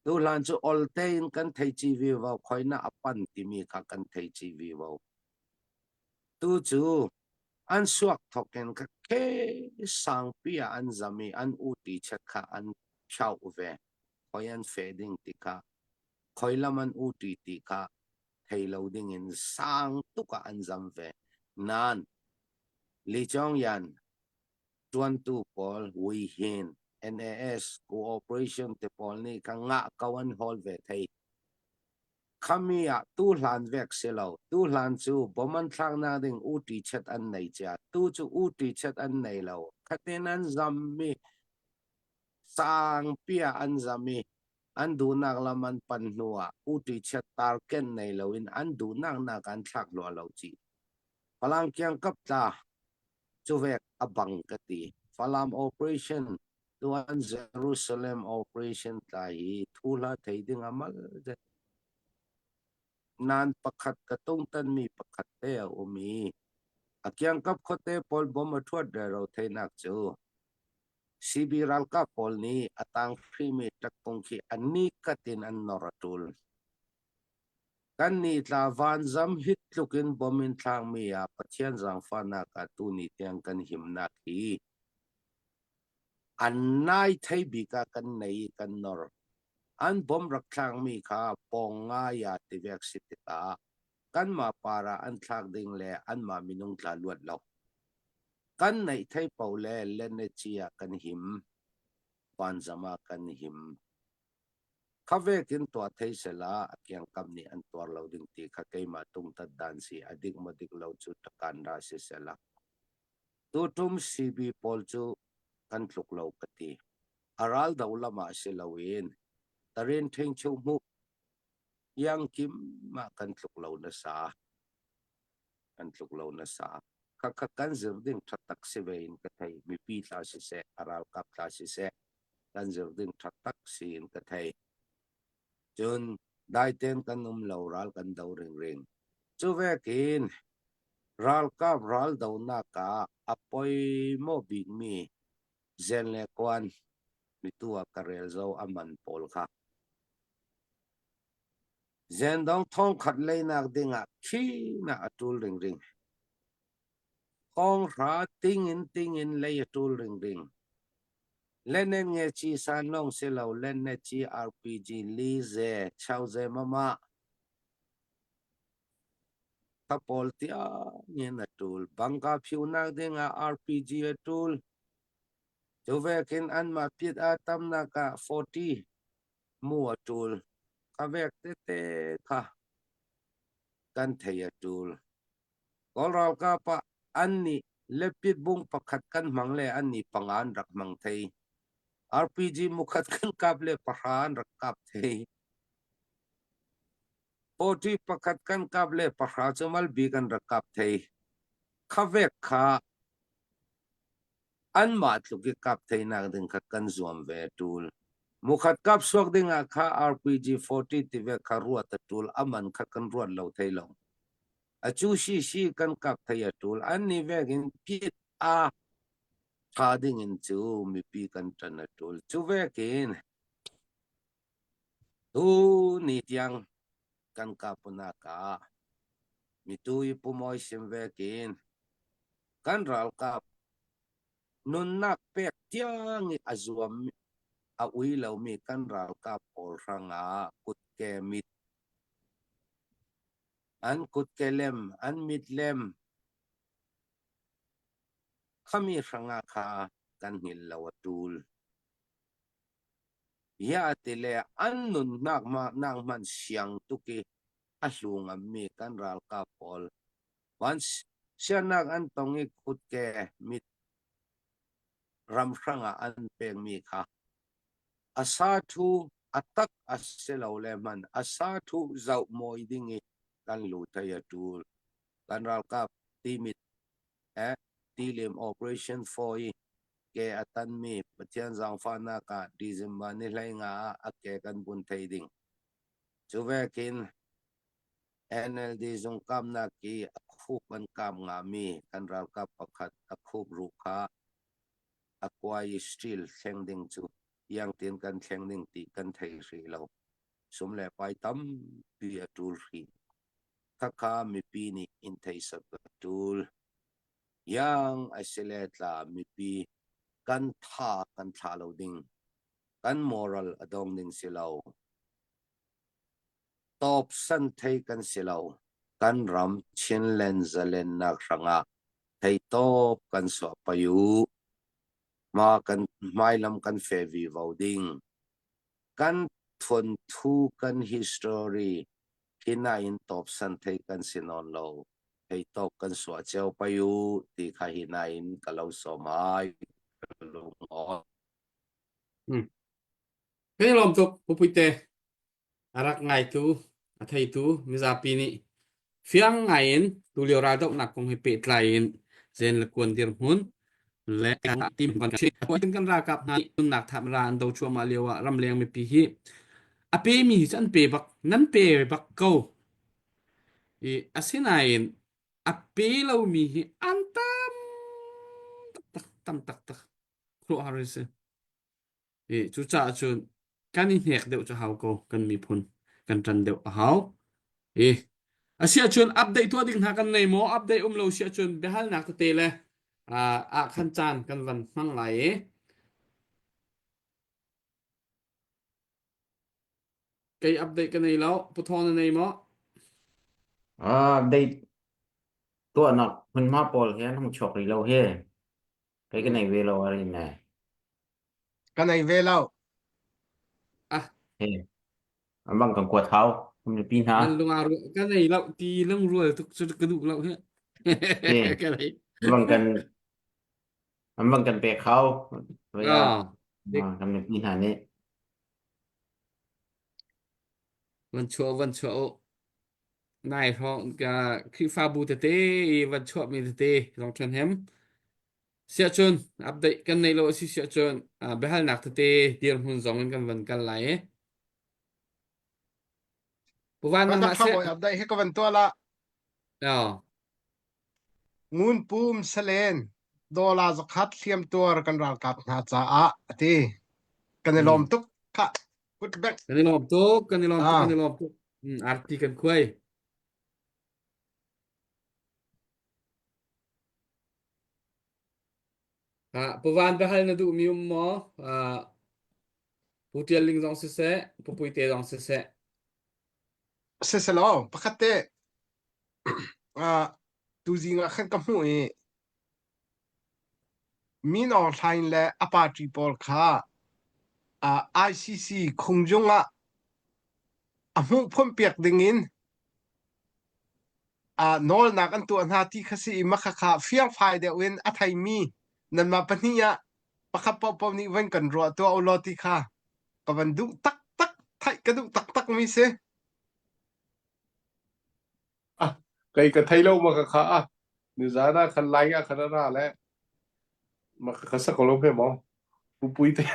Tuhlan cu ol tein kan thei ci vivo khoina a pan timi kha kan thei ci vivo. Tu cu an suak thok in kha khe sangpi ah an zam i an uti chet kha an phioh ve. Khoi an fe ding ti kha khoi lam an uti ti kha thei lo ding in sang tuk ah an zam ve. Nan Li Chong Yan ṭuantu pawl Wihin NAS cooperation te pawl nih kha ngah ko an hawl ve thei. Khami ah tuhlan vek si lo. Tuhlan cu bom an thlaknak ding uṭi chet an nei cia. Tu cu uṭi chet an nei lo. Khatin an zam mi sangpi ah an zam i an duhnak lam an pan hnu ah uṭi chet tarken nei loin an duhnak nak an thlak lua lo ci. Falam kiangkap tla cuvek a bang ka ti. Falam operation tuan Jerusalem operation tla hi thu hla thei ding a mal zet. Nan pakhat ka tungtan mi pakhat te a um i a kiangkap khuate pawl bom a thuat rero theinak cu CB ralkap pawl nih a tang hrimi ṭakkung khi an ni kat in an nor a ṭul. Kannih tla vanzam hi tluk in bom in thlakmi ah Pathian zaangfahnak ah tuni tiang kan himnak hi an nai thei bik ah kan nei i kan nor. An bom rak thlakmi kha pawng ngai ah tivek si tikah kanmah par ah an thlak ding le anmah minung tla luat lo. Kan neih thei paoh le leneci ah kan him, vanzam ah kan him. Kha vekin tuah thei sehla a kiangkam nih an tuar lo ding ti kha keimah tungtat dan si a dik maw dik lo cu takan ra si sehla. Tutum CB pawl cu kan tluk lo ka ti. A ral do lam ah si loin tarin ṭhing chu hmuh iang kim ah kan tluk lo nasa. Kan tluk lo nasa. Khakha kan zir ding ṭha tak si ve in ka thei. Mipi tla siseh, a ralkap tla siseh, kan zir ding ṭha tak si in ka thei. Cun daiten kan um lo ral kan do ringring. Cu vekin ralkap ral donak ah a poimaw bikmi zen le kuan mitu ah ka rel zo a man pawl kha. Zendong thongkhat leinak dingah khinak a ṭul ringring. Thonghra tingin tingin lei a ṭul ringring. Lenen nge ci san lawng si lo lenne ci RPG li ze chau ze mama kha pawl tiangin a ṭul. Bangka phiunak dingah RPG a ṭul. Cu vekin anmah pit a tamnak ah 40 mu a ṭul. Kha vek tete kha kan thei a ṭul. Kawl ralkap ah annih lepit bung pakhat kan hmang le annih panga an rak hmang thei. RPG mukhat kan kap le pahra an rak kap thei. 40 pakhat kan kap le pahra cu malbi kan rak kap thei. Kha vek kha anmah tluk i kap theinak ding kha kan zuam ve a ṭul. Mukhat kap suak ding ah kha RPG 40 ti ve kha ruat a ṭul, a man kha kan ruat lo thei lo. A cu si si kan kap thei a ṭul. An nih vek in pit a ṭha ding in cu mipi kan ṭan a ṭul. Cu vek in tu ni tiang kan kapunak ah mitu i pumawi sim vek in kan ralkap nunnak pek tiang i a zuam a ui lomi kan ralkap pawl hrangah kutke mit an kutke lem an mit lem khami hrangah kha kan hngilh lo a tul. Ya ti le an nunnak nak hmanh siang tuk i a hlu ngammi kan ralkap pawl Vansiannak an tong i kutke mit ramhrang ah an pekmi kha a sa thu a tak a si lo le hman a sa thu zoh mawi ding i kan lu thei a ṭul. Kan ralkap timit eh tilim operation 4 i ke a tanmi Pathian zaangfahnak ah December ni 15 ah a ke kan bun thei ding. Cu vekin NLD zung kamnak i a khup an kam ngami kan ralkap pakhat a khup ruh kha a kuai i steel thleng ding cu iangtin kan thleng ding ti kan thei hrih lo. Sum le pai tampi a ṭul hrih. Khakha mipi nih in thei sat a ṭul. Iang a si le tla mipi kan tha kan thla lo ding. Kan moral a dong ding si lo. Tawp san thei kan si lo. Kan ram Chinland zalennak hrangah theitawp kan suah pai u. Hma kan hmailam kan fe vivo ding. Kan thuanthu kan history hi nain tawp san thei kan si nawn lo. Theitawp kan suah cio pai u ti kha hi nain ka lo sawm ai. Ka lung aw. Hmm. Kan i lawm tuk, Pu Puite. A rak ngaitu, a theitu mizapi nih fiang ngaiin tulio raldohnak kong he pehtlai in zen le kuan dirhmun le tim kan ralkap hna nih nunnak thap ra an do cuahmah lio ah ramleng mipi hi a pemi hi cu an pe bak nan pe bak ko i asinain a pe lomi hi an tam taktak tam taktak khuaruahhar a si. I cucaah cun kan i hnek deuh cu hau ko kan miphun kan ṭan deuh a hau. I asiahcun update tuah ding hna kan nei maw? Update um lo siahcun biahalnak tete le ah ah khan caan kan van hmang lai i kei update ka nei lo. Pu Thawng na nei maw? Ah, update tuahnak hmunhma pawl hi an hung chuak rih lo hi. Kei ka nei ve lo a rin ne. Ka nei ve lo. Ah. He. An bang kan kuat hau. Mipi hna. Nan lung aa ka nei lo ti lungrual tuk cu ka duh lo hi. He. Ka nei. An bang kan an bang kan pek hau. Vaya. Ah. Kan mipi hna nih. Van chuah van chuah u. Nai hrawng ka Khrihfabu tete i van chuahmi tete zong ṭhen hem. Siahcun update kan nei lo a si siahcun uh, biahalnak tete dirhmun zong in kan van kal lai i. Pu Van nangmah seh. Update hi ka van tuah la. Oh. Ngun pum salen dola zakhat hliam tuar kan ralkap hna caah ati. Kan i lawm tuk kha. Good back. Kan i lawm tuk, kan i lawm tuk, kan i lawm tuk. Arti kan khuai. Ah, Pu Van biahal na duhmi um maw? Ah, Pu Tial Ling zong siseh, Pu Puite zong siseh. Siselaw, pakhat te ah tuzing ah khan ka hmuh i Min Aung Hlaing le a party pawl kha ah ICC khungjung ah a hmuh phomhpiak dingin ah nawlnak an tuah hna ti kha si i makhakha fiangfai deuh in a theimi nanmah pahnih ah. Pakhat paohpaoh nih van kan ruah tuah u law ti kha ka van duh taktak theih ka duh taktak mi si. Ah, kei ka thei lo ma ka kha ah. Nizan ah khan lai ah khan a ra le ma ka kha sa ko lo phe maw? Pupui te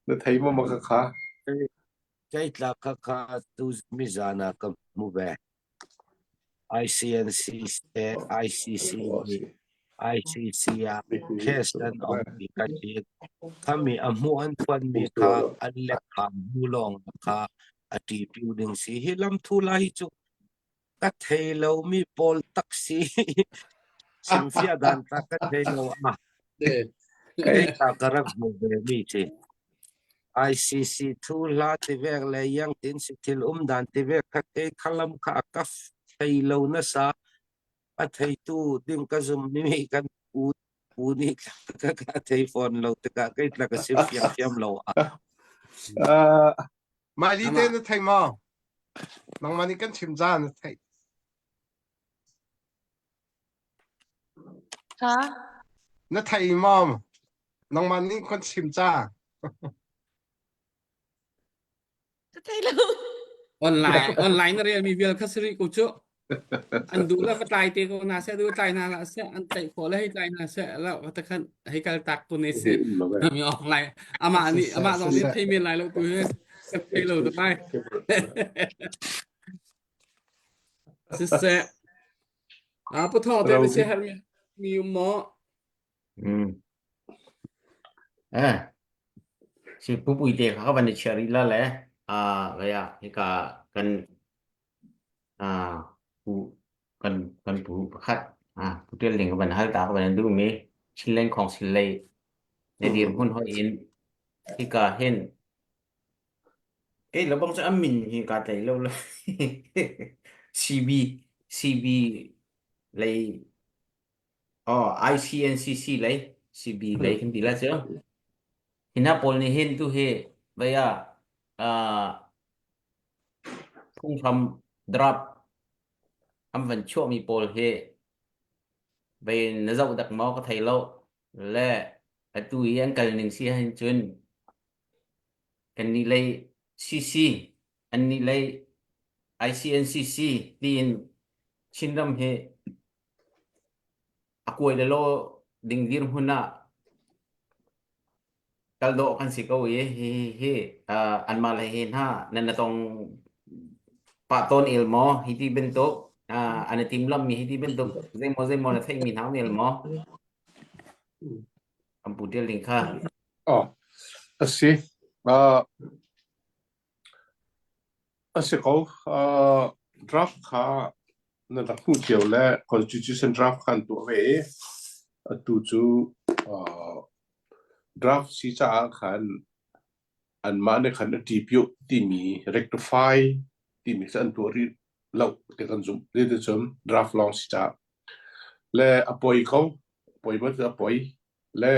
na thei ma ma ka kha. Kei tla kha kha tu mizan ah ka hmu ve. ICNC le ICC nih ICC ah case an ongmi ka si. Khami a hmuh an phuanmi kha an lekham hnu lawng kha a ṭipiu ding si. Hi lamthu la hi cu ka thei lomi pawl tak si. Chimfiah dan ta ka thei lo ah. Kei ta ka rak hmu ve mi si. ICC thu hla ti vek le yang tin si thil um dan ti vek kha kei khalam kha a ka thei lo nasa. A theitu ding ka zum mi kan u u nih ka ka thei fawn lo tikah kei tla ka sim fiam lo ah. Uh, Mah li te na thei maw? Nangmah nih kan chim ca na theih. Ha? Na thei maw? Nangmah nih kan chim ca. Ka thei lo. Online online na relmi vial kha siri ko cu. An duh le va tlai te ko hna seh, duh tlai hna hlah seh, an tlaih khawh le hei tlai hna seh, lo ta khan hei kal tak tu ne si. Mi online amah nih amah zong nih thei men lai lo tu hi kan thei lo te lai. Siseh. Ah puthaw te na si hermi mi um maw? Mm. Eh, si pupui te kha ka van i chiah rih la le ah vaya hika kan ah pu kan kan pu pakhat ah putel ding ka van hal ta ka van duh mi Chinland Council lei na dir hmun hoi in hika hin kei lo bang cu an min hi kaa tlai lo le CB CB lei Oh, ICNCC lei CB lei kan ti la cu. Hi hna pawl nih hin tu hi vei ah uh, phunghram draft an van chuahmi pawl hi vei na zoh dak maw ka thei lo le atu i an kal ning si ahhin cun kannih lei CC annih lei ICNCC tiin Chinram hi A kuai le law ding dirhmun ah kal dawh kan si ko i hihi anmah le hi hna nan na tong pah tawn el maw hi ti bantuk an i timlammi hi ti bantuk zeimaw zeimaw na theihmi hna um el maw? Kan pu ṭial ding kha. Oh, a si. Uh, a si ko. Uh, draft kha na rak hmuh cio le constitution draft kha an tuah ve i atu cu uh, draft si caah khan anmah nih khan a ṭipiuh timi rectify timi cu an tuah rih lo ti kan zumh. Zeticun draft lawng si caah. Le a poi ko. Poi maw cu a poi. Le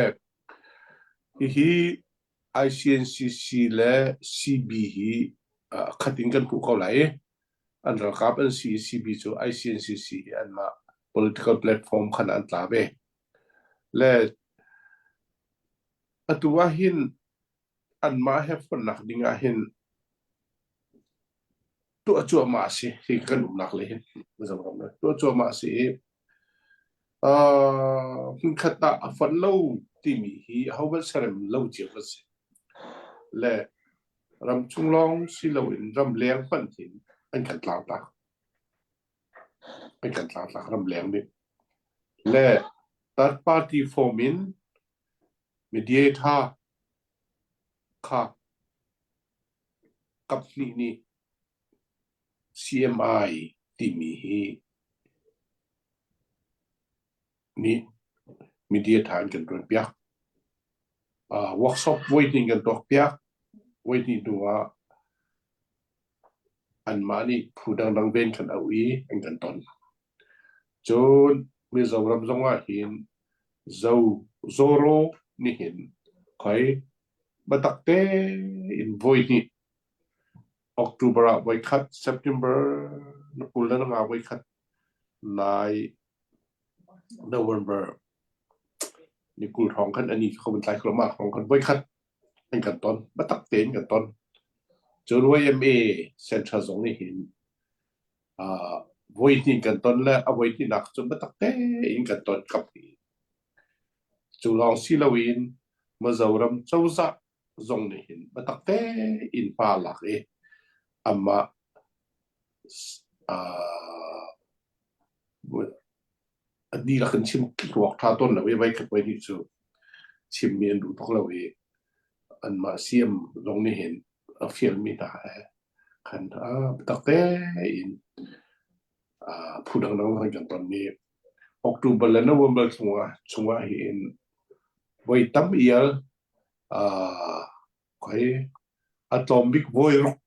hihi ICNCC le CB hi uh, khat in kan hmuh ko lai i an ralkap an si i CB cu ICNCC hi anmah political platform khan an tla ve. Le atu ah hin anmah he fonhnak ding ah hin tuah cuahmah a si hi kan umnak le hin Mizoram le tuah cuahmah a si i uh, hmunkhat ah a fonh lo timi hi ahohmanh serem lo cio kan si. Le ramchung lawng si loin ramleng hmanh hin an kan tlangtlak. An kan tlangtlak ramleng nih. Le third party form in mediator kha kaphnih nih CMI timi hi nih mediator an kan ṭuanpiak. Uh, workshop voihnih kan tuakpiak. Voihnih hnu ah anmah nih phu dangdang ven kan auh i an kan ton. Cun Mizoram zong ah hin Zo Zoro nih hin khoi biatak tein voihnih October ah voikhat, September na 20 le na nga voikhat, nai November. Ni 20 hrawng khan ani kho van tlai kho ma hrawng khan voikhat an kan ton biatak tein kan ton. Cun YMA Central zong nih hin uh, voi hnih kan ton le a voi hnihnak cu biatak tein kan ton kap hi. Cu lawng si loin Mizoram cozah zong nih hin biatak tein hma lak i amah uh, a dihlak in chim ruak ṭha tawn lo i voikhat voihnih cu chimmi an duh tuk lo i anmah CM zong nih hin a fialmi hna he khan biatak tein phu dangdang zong kan ton i October le November chungah chungah hin voi tam ial khoi a tlawm bik voi ruk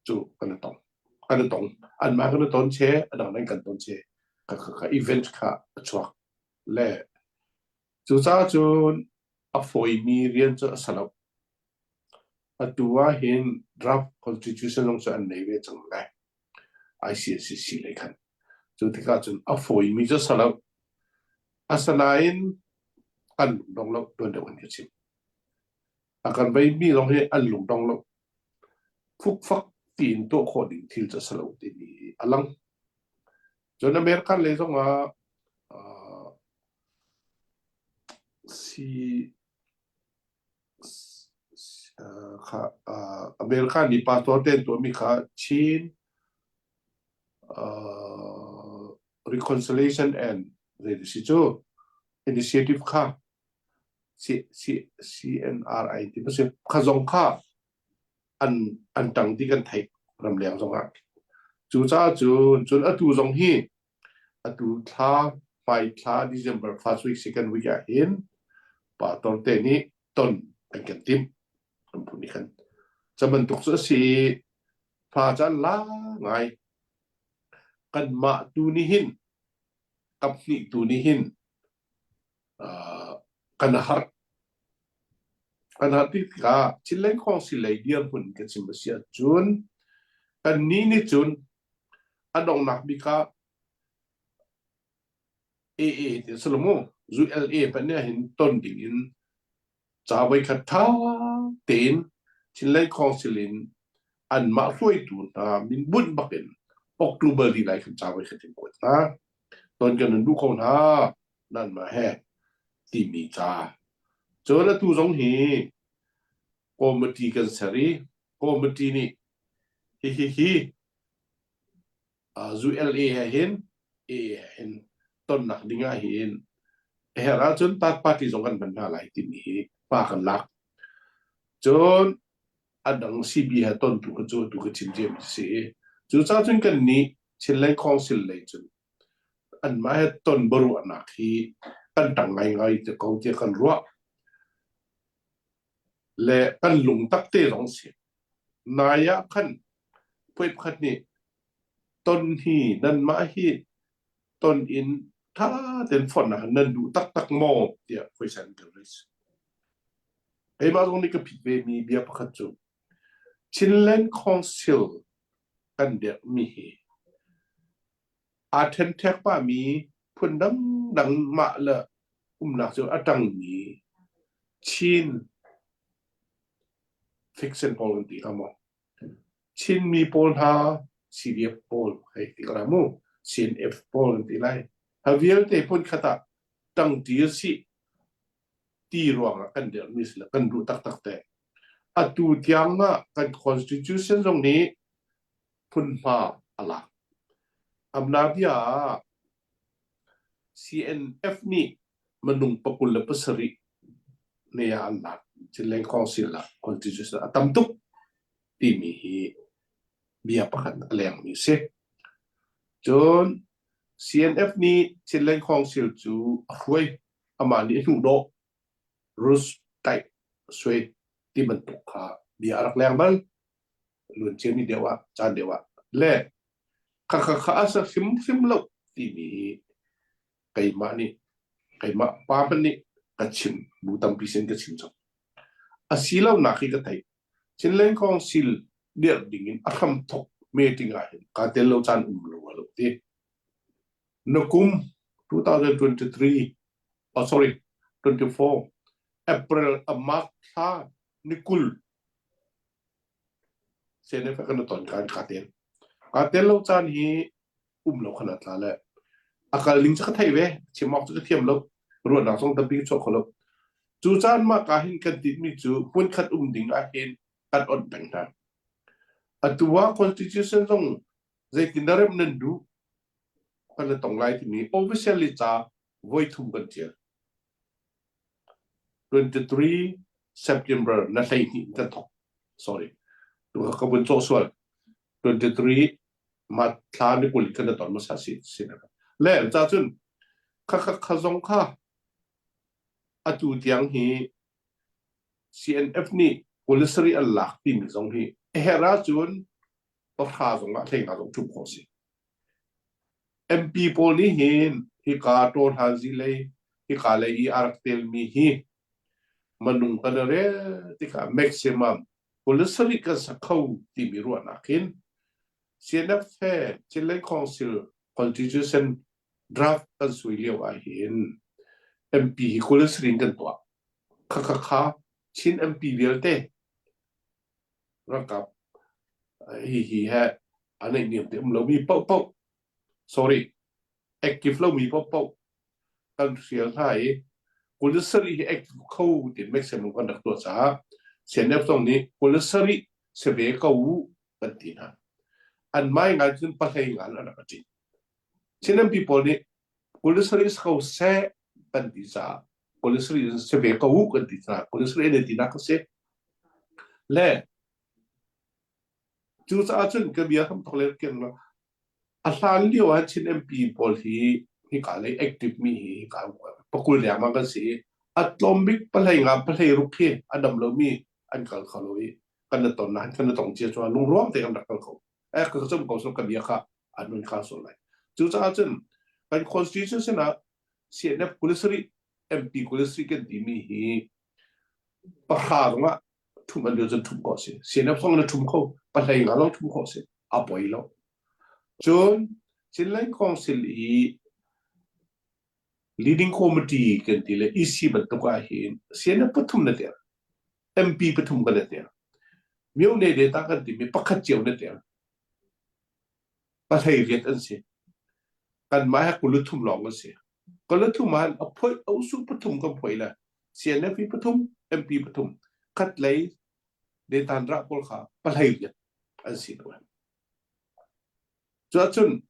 cu kan i tong kan i tong anmah kan i ton che a dang nan kan ton che kha kha kha event kha a chuak le cucaah cun a fawimi rian cu a si lo atu ah hin draft constitution zong cu an nei ve cang lai ICCC lei khan cu tikah cun a fawimi cu a si lo asinain an lungdong lo tuan deuh an ka chim a kan veimi zong hi an lungdong lo Fukfak tiin tuah khawh ding thil cu a si lo timi a lang. Cun American lei zongah uh, si uh, kha uh, American nih pastor te an tuahmi kha Chin uh, Reconciliation and zei si cu initiative kha C C CNRI ti si kha zong kha an an ṭang ti kan theih ramleng zongah. Cucaah cun cun atu zong hi atu thla hmai thla December first week second week ah hin pastor te nih ton an kan timh an phun nih khan ca bantuk cu a si i fa caan la ngai kanmah tu nih hin kaphnih tu nih hin kan har kan har ti tikah Chinland Council lei dirhmun ka chim a si ahcun kannih nih cun a donghnak bik ah AA ti a si lo mu ULA hmanh nih hin ton ding in ca voikhat ṭha tein Chinland Council in anmah hruaitu hna min bunh bak in October dih lai khan ca voikhat in kuat hna ton kan in duh ko hna nanmah he timi ca cun atu zong hi committee kan ser i committee nih hihi hi ULA he hin A he hin tonnak ding ah hin a herh ahcun third party zong kan hman hna lai timi hi pa kan lak cun a dang CB he ton tu kha cu tu ka chim ciami si cucaah cun kan nih Chinland Council lei cun anmah he ton biaruahnak hi kan ṭang ngaingai te ko tiah kan ruah le kan lungtak te zong si. Nai ah khan puai pakhat nih ton hi nanmah hi ton in ṭha tein fonhnak nan duh taktak maw tiah question kan raise. Keimah zong nih ka phit ve mi bia pakhat cu Chinland Council kan dirhmi hi aa ṭhenṭhek pahmi phun dangdang mah le umnak cu a ṭangmi Chin fiction pawl kan ti hnga maw? Chinmi pawl hna CDF pawl hei ti ka mu CNF pawl kan ti lai. Ha vialte hmun khat ah ṭangṭi a si ti ruangah kan dirhmi si le kan duh taktak te. Atu tiang ah kan constitution zong nih phunhma a lak. Amnabia ah CNF nih minung 27 ne ah an lak. Chinland Council ah constitution a tam tuk timi hi bia pakhat a lengmi a si. Cun CNF nih Chinland Council cu a hruai. Amah nih a hnuhdawh. Rus taih sui ti bantuk kha bia a rak leng bal. Luan ciami deuh ah, caan deuh ah. Le kha kha kha a sa hrimhrim lo timi hi keimah nih keimah pa hmanh nih ka chim bu tampi sin ka chim cang. A si lonak hi ka theih. Chinland Council dirh ding in a hramthok meeting ah hin kaa tel lo caan um lo a lo ti. Na kum 2023 oh sorry. 24 April a mark thla ni 20 CNF kan ton kan ka tel. Ka tel lo caan hi um lo khan a tla le a kal ning cu ka thei ve chim awk cu ka thiam lo ruahnak zong tampi ka chuah kho lo cu caan mah ka hin kan tinhmi cu hmunkhat um ding ah hin kan onh peng hna atu ah constitution zong zeitin dah rem nan duh kan la tong lai timi officially ca voi thum kan tial 23 September na 12 kan thok sorry ka vun cawh sual 23 ma thla ni 20 kan ton masa si si le ca cun kha kha kha zong kha atu tiang hi CNF nih policy an lak timi zong hi herh ahcun pahra zong ah hlei nga zong ṭhumh khawh si. MP pawl nih hin hika tawhlanzi lei hika lei i a rak telmi hi manung kan i rel tikah maximum policy kan sak kho timi ruahnak hin CNF he Chinland Council Constitution draft kan sui lio ah hin MP hi policy in kan tuah. Kha kha kha Chin MP vialte ralkap hi hi he a neihniam te um lomi paohpaoh sorry active lomi paohpaoh kan hrial hna i 27 hi active kho ti maximum kan rak tuah caah CNF zong nih 27 si ve ko u kan ti hna an mai ngai cun pahlei ngan an rak ṭin Chin MP pawl nih 27 si ko seh kan ti caah 27 si ve ko u kan ti caah 27 ne tinak a si Le cucaah cun ka bia hram thawk le keng lo a hlan lio ah Chin MP pawl hi hika lei active mi hi hika pakul lengmang kan si i a tlawm bik pahlei nga pahlei ruk hi a dam lomi an kal kho lo i kan na ton na kan na tong cia chuah lungruang te kan rak kal kho eh ka cum ko so ka bia kha an nun kha so lai cucaah cun kan constitution ah CNF 27 MP 27 kan timi hi pahra zongah ṭhumh an duh cun ṭhumh khawh a si. CNF zong na ṭhum kho, pahlei nga zong ṭhumh khawh a si. A poi lo. Cun Chinland Council i leading committee kan ti le EC bantuk ah hin CNF pathum na tel. MP pathum kan na tel. Myone data kan timi pakhat cio na tel. Pahlei riat an si. Kanmah he kuluthum lawng an si. Kuluthum ah a phoi a usu pathum kan phoi le CNF hi pathum MP pathum khat lei detan ra pawl kha pahlei riat an si lo. Cuahcun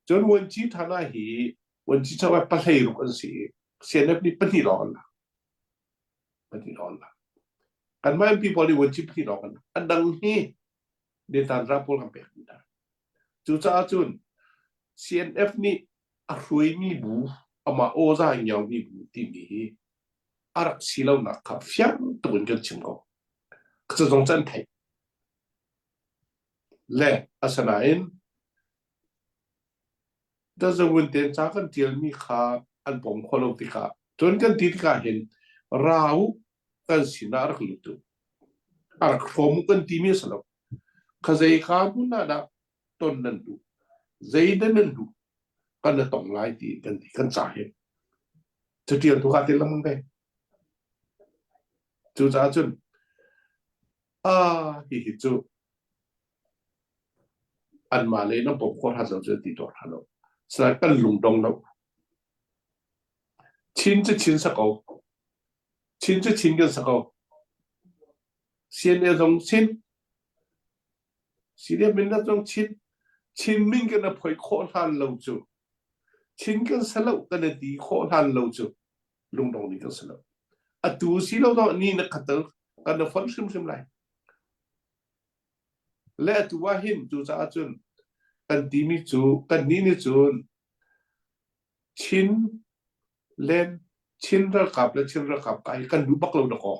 cun Wanci thana hi Wanci chawa pahlei ruk an si CNF nih pahnih lawng an lak. Pahnih lawng an lak. Kanmah MP pawl nih Wanci pahnih lawng an lak. A dang hi detan ra pawl kan pek hna. Cucaah cun CNF nih a hruaimi bu amah awza ngiaumi bu timi hi a rak si lonak kha fiang tuk in kan chim ko. Cu zong cu an theih. Le asinain tazawun tein ca kan ṭialmi kha an pom kho lo tikah cun kan ti tikah hin ra u kan sinah rak lut u a rak hrawm u kan timi a si lo. Kha zei ka hmun ah dah ton nan duh zei dah nan duh kan na tong lai ti kan ti kan ca hi catial tu ka te lengmang ve cucaah cun a hi hi cu anmah le na pom khawh hrat lo cu ti tuah hna lo sinain kan lungdong lo Chin cu Chin sa ko Chin cu Chin kan sa ko CNA zong Chin CDF Mindat zong Chin Chin min kan a phoi khawh hlan lo cu Chin kan sa lo kan i ti khawh hlan lo cu lungdong nih kan sa lo atu si lo no ni na khatal kan na fon hrimhrim lai le atu ah hin cu caah cun kan timi cu kan ni nih cun Chin len Chin ralkap le Chin ralkap kai kan duh bak lo dakaw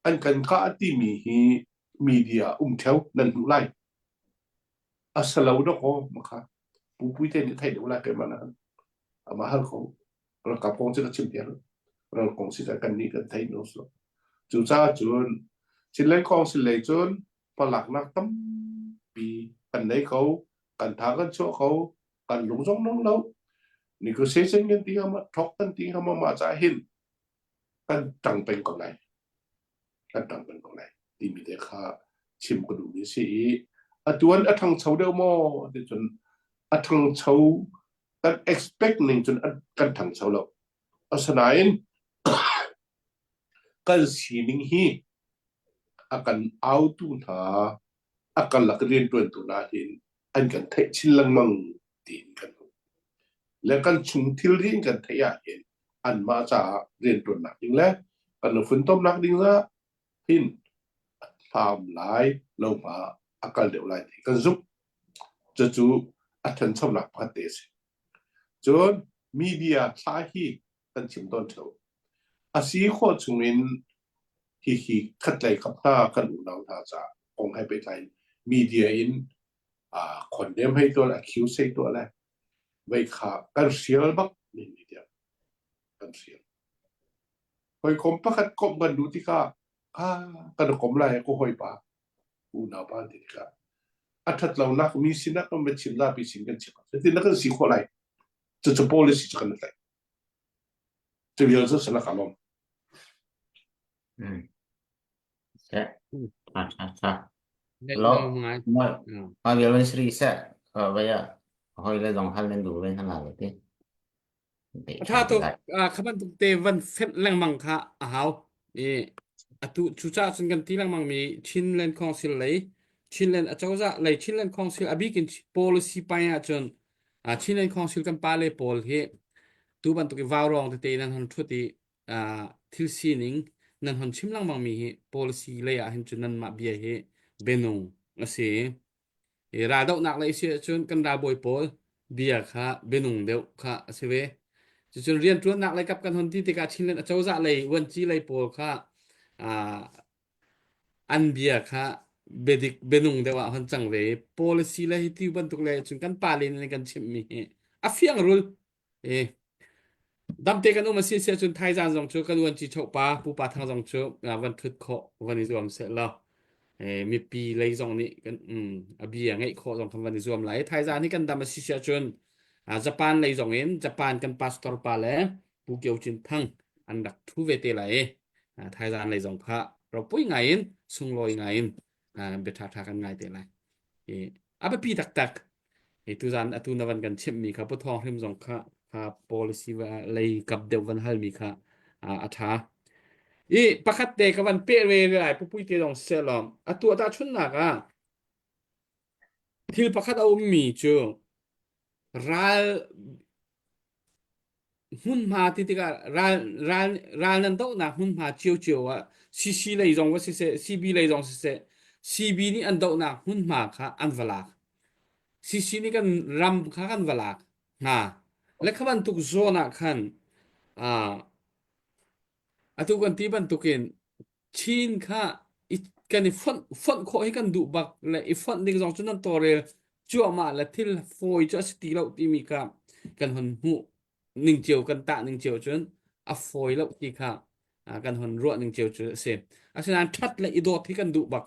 An kan kah timi hi media um theo nan hmuh lai. A si lo dawkaw makha. Pupui te nih theih deuh lai keimah nakin. Amah hal ko. Ralkap kong cu ka chim tiang. Ral kong si kan nih kan thei no so. Cucaah cun Chinland Council lei cun palaknak tampi kan nei ko. Kan tha kan chuah ko. Kan lung zong nong lo. Negotiation kan ti hnga ma, talk kan ti hnga ma, mah caah hin kan ṭang peng ko lai. Kan ṭang peng ko lai timi te kha chim ka duhmi a si i atuan a ṭhangcho deuh maw ti cun a ṭhangcho kan expect ning cun kan ṭhangcho lo. Asinain kan sining hi a kan autu hna a kan lak rianṭuantu hna hin an kan theih chin lengmang tiin kan hmuh. Le kan chung thilri in kan theih ahhin anmah caah rianṭuannak ding le kan funtomnak ding ah hin a hlam lai lo hma a kal deuh lai ti kan zumh. Cucu a ṭhanchonak pakhat te a si. Cun media thla hi kan chim tawn ṭheo. A si khawh chungin hihi khatlei kap hna kan unau hna caah kong he pehtlai in media in condemn hei tuah le accuse hei tuah le vei kha kan hrial bak mi media kan hrial. Hawikom pakhat komh kan duh tikah ah kan kom lai ko hawipa unau pa ti tikah a ṭhat lonak mi sinah kan va chim zapi sin kan chim cutin na kan si khawh lai cucu policy cu kan tlaih cu vial cu salak alom Se. Ha ha ha. Lo. Moi. Ma vial van sri se. Vaya. Hoi le zong hal nan du ven han la le ti. A ṭha tuk. Kha bantuk te van fenh lengmang kha a hau. I atu cucaah cun kan ti lengmang mi Chinland Council lei Chinland acozah lei Chinland Council a bik in policy pai ahcun Chinland Council kan pale pawl hi tu bantuk i vaurawng tete nan hon ṭhut i thil sining nan hon chim lengmang mi hi policy lei ah hin cun nanmah bia hi bianung a si. I raldohnak lei si ahcun kan ralbawi pawl bia kha bianung deuh kha a si ve. Cucun rianṭuannak lei kap kan hon ti tikah Chinland acozah lei vuanci lei pawl kha an bia kha biadik bianung deuh ah hon cang ve i policy le hi ti bantuk le cun kan pale nih kan chimhmi hi a fiang rul E damte kan um a si si ahcun thaizan zong cu kan uanci pa pupa thang zong cu van thut khawh van i zuam seh law e, mipi lei zong nih kan mm, a bia ngeih khawh zong kan van i zuam lai thaizan hi kan dam a si si ahcun Japan lei zong in Japan kan pastor pa le Pu Kio Cin Thang an rak thu ve te lai i thaizan lei zong kha ropui ngai in sunglawi ngai in bia ṭha ṭha kan ngai te lai i a biapi taktak i tuzan atu na van kan chimhmi kha Pu Thawng Hrim zong kha kha policy lei kap deuh van halmi kha a ṭha i pakhat te ka van peh ve lai pupui te zong seh law atu tahchunhnak ah thil pakhat a ummi cu ral hmunhma ti tikah ral ral ral nan dohnak hmunhma ciocio ah CC lei zong va siseh CB lei zong siseh CB nih an dohnak hmunhma kha an va lak CC nih kan ram kha kan va lak hna le kha bantuk zawn ah khan ah atu kan ti bantukin Chin kha i kan i fonh fonh khawh hi kan duh bak le i fonh ding zong cu nan tawlrel cuahmah le thil fawi cu a si ti lo timi kha kan hon hmuh ning cio kan tah ning cio cun a fawi lo ti kha kan hon ruah ning cio cu a si. Asinain ṭhat le i dawt hi kan duh bak.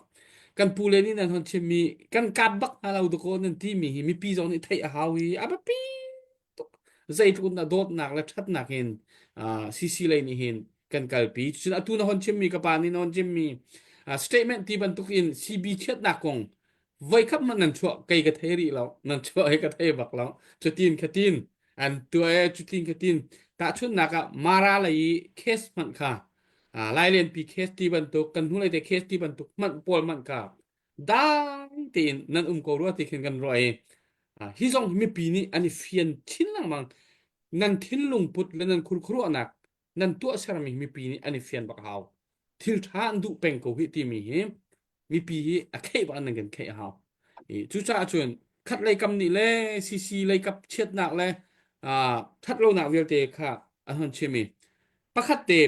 Kan pu le nih nan hon chimmi kan kap bak hna lo dakaw nan timi hi mipi zong nih theih a hau hi a biapi tuk. Zeitluk in dah dawtnak le ṭhatnak in CC lei nih hin kan kalpi. Cun atu na hon chimmi ka pa nih na hon chimmi statement ti bantuk in CB chiatnak kong voikhat hmanh nan chuah kei ka thei rih lo nan chuah hi ka thei bak lo cutin khatin an tuah e cutin khatin tahchunhnak ah Mara lei i case hmanh kha Lailenpi case ti bantuk kan hnulei te case ti bantuk hmanh pawl hmanh kha dai tein nan um ko rua ti khin kan ruah i hi zong mipi nih an i fian chin lengmang nan thinlung put le nan khurkhuruahnak nan tuahsermi mipi nih an i fian bak hau thil ṭha an duh peng ko hi timi hi mipi hi a kheih bak nan kan kheih a hau cucaah cun khat lei kam nih le CC lei kap chiatnak le ṭhat lonak vialte kha an hon chim i pakhat te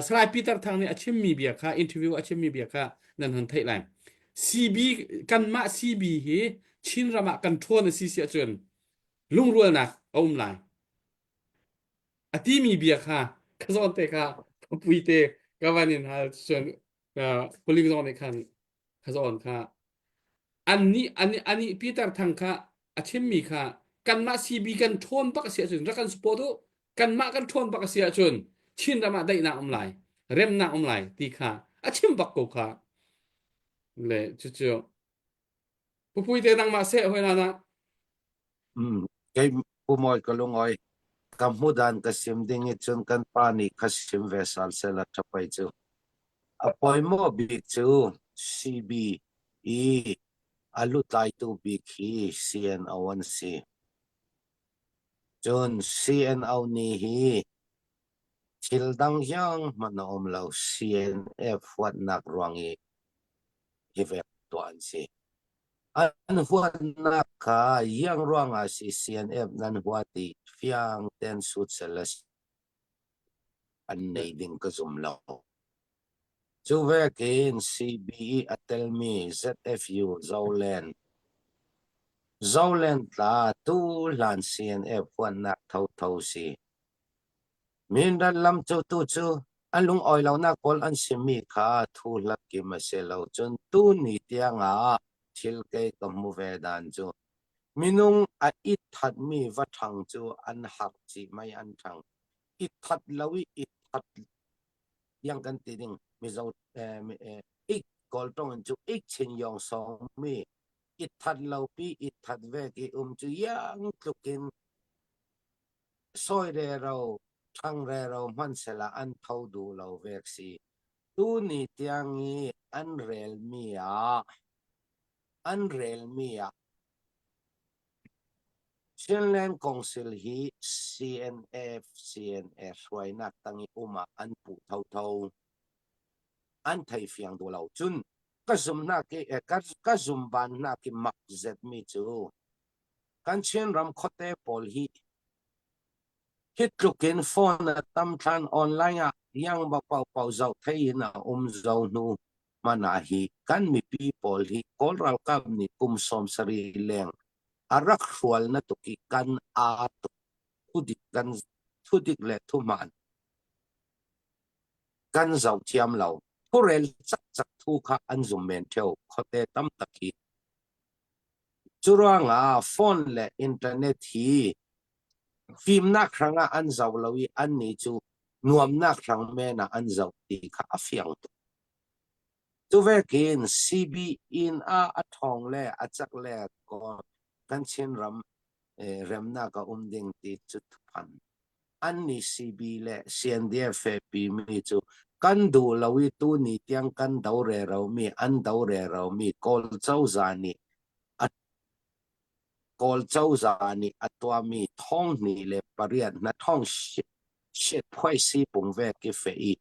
Salai Peter Thang nih a chimmi bia kha interview a chimmi bia kha nan hon theih lai CB kanmah CB hi Chin ram ah kan ṭhawn a si si ahcun lungrualnak a um lai a timi bia kha ka zawn te kha ka pui te ka van in hal cun puling zong nih khan ka zawn kha an nih an ani Peter Thang kha a chimmi kha Kanmah CB kan ṭhawn bak a si ahcun rak kan support u. Kanmah kan ṭhawn bak a si ahcun Chin ram ah daihnak um lai, remnak um lai ti kha a chim bak ko kha. Le cucu Pupui te nangmah seh hoi na na. Mm, kei Pu Mawi ka lungoi ka hmudan ka sim ding i cun kan pa nih kha sim ve sal sela ṭhapai cu. A poimawh bik cu CB i a lutlaitu bik hi CNO an si. Cun CNO nih hi thil dang hiang hmanh a um lo CNF huatnak ruang i hi vek tuah an si. An huatnak kha iang ruangah si CNF nan huat i fiang ten sut sel an nei ding ka zum lo. Cu vekin CB i a telmi ZFU Zoland Zoland tla tu hlan CNF huatnak thotho si. Mindat lam cu tu cu an lungawi lonak pawl an simi kha thu hlat kim a si lo. Cun tuni tiangah thil kei ka hmu ve dan cu minung a i thatmi va ṭhang cu an harh chih mei an ṭhang. I that lo i i that tiang kan ti ding Mizo eh, eh, ik Kawl ṭong in cu ik chin yong song mi i that lo pi i that vek i um cu yang tluk in Sawi rero, ṭhang rero hmanhsehla an tho duh lo vek si. Tuni tiang i an relmi ah an relmi ah Chinland Council hi CNF CNA hruainak tang i um ah an puh thotho. An thei fiang duh lo. Cun ka zumhnak i ka, ka zumbannak i mak zetmi cu Kan Chinram khuate pawl hi hi tluk in phone a tam than online ah iangba paohpaoh zoh thei in a um zo hnu hmanh ah hi kan mipi pawl hi Kawl ralkap nih kum 70 leng a rak hrual na tuk i kan aa tuk thudik kan thudik le thuhman kan zoh thiam lo thurel cakcak thu kha an zum men theo khuate tam tak hi Curuangah phone le internet hi fimnak hrangah an zoh lo i annih cu nuamnak hrang men ah an zoh ti kha a fiang tuk. Cuvekin CB inn ah a ṭhawng le a cak le kan Chinram remnak a um ding ti cu thuphan. Annih CB le CNDF pimi cu kan duh lo i tuni tiang kan do reromi an do reromi Kawl cozah nih a Kawl cozah nih a tuahmi thong hnih le pariat hna thong shit phuaisi pung ve ki fe i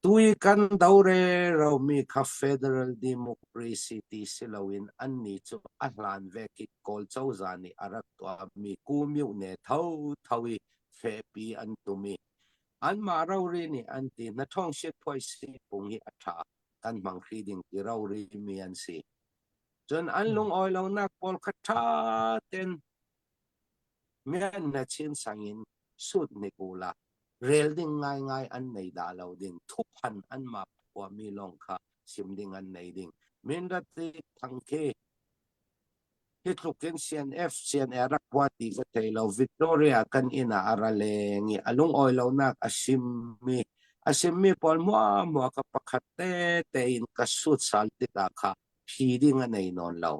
Tui kan do reromi kha federal democracy ti si loin annih cu a hlan vek i Kawl cozah nih a rak tuahmi Ku-myoh-ne thotho i fehpi an tum i anmah rori nih an ti hna ṭhawngsit phuaisi pung hi a ṭha kan hmang hri ding ti rori mi an si. Cun an lungawi lonak pawl kha ṭha ten mian na chin sang in sut hnik ula rel ding ngaingai an nei dah lo ding thuphan anmah khuami lawng kha sim ding an nei ding Mindat thang khi hi tluk in CNF CNA rak hua ti ka thei lo Victoria kan inn ah a ra leng i a lungawi lonak a simmi a simmi pawl hmuahhmuah ka pakhat te tein ka sut sal tikah kha phi ding a nei nawn lo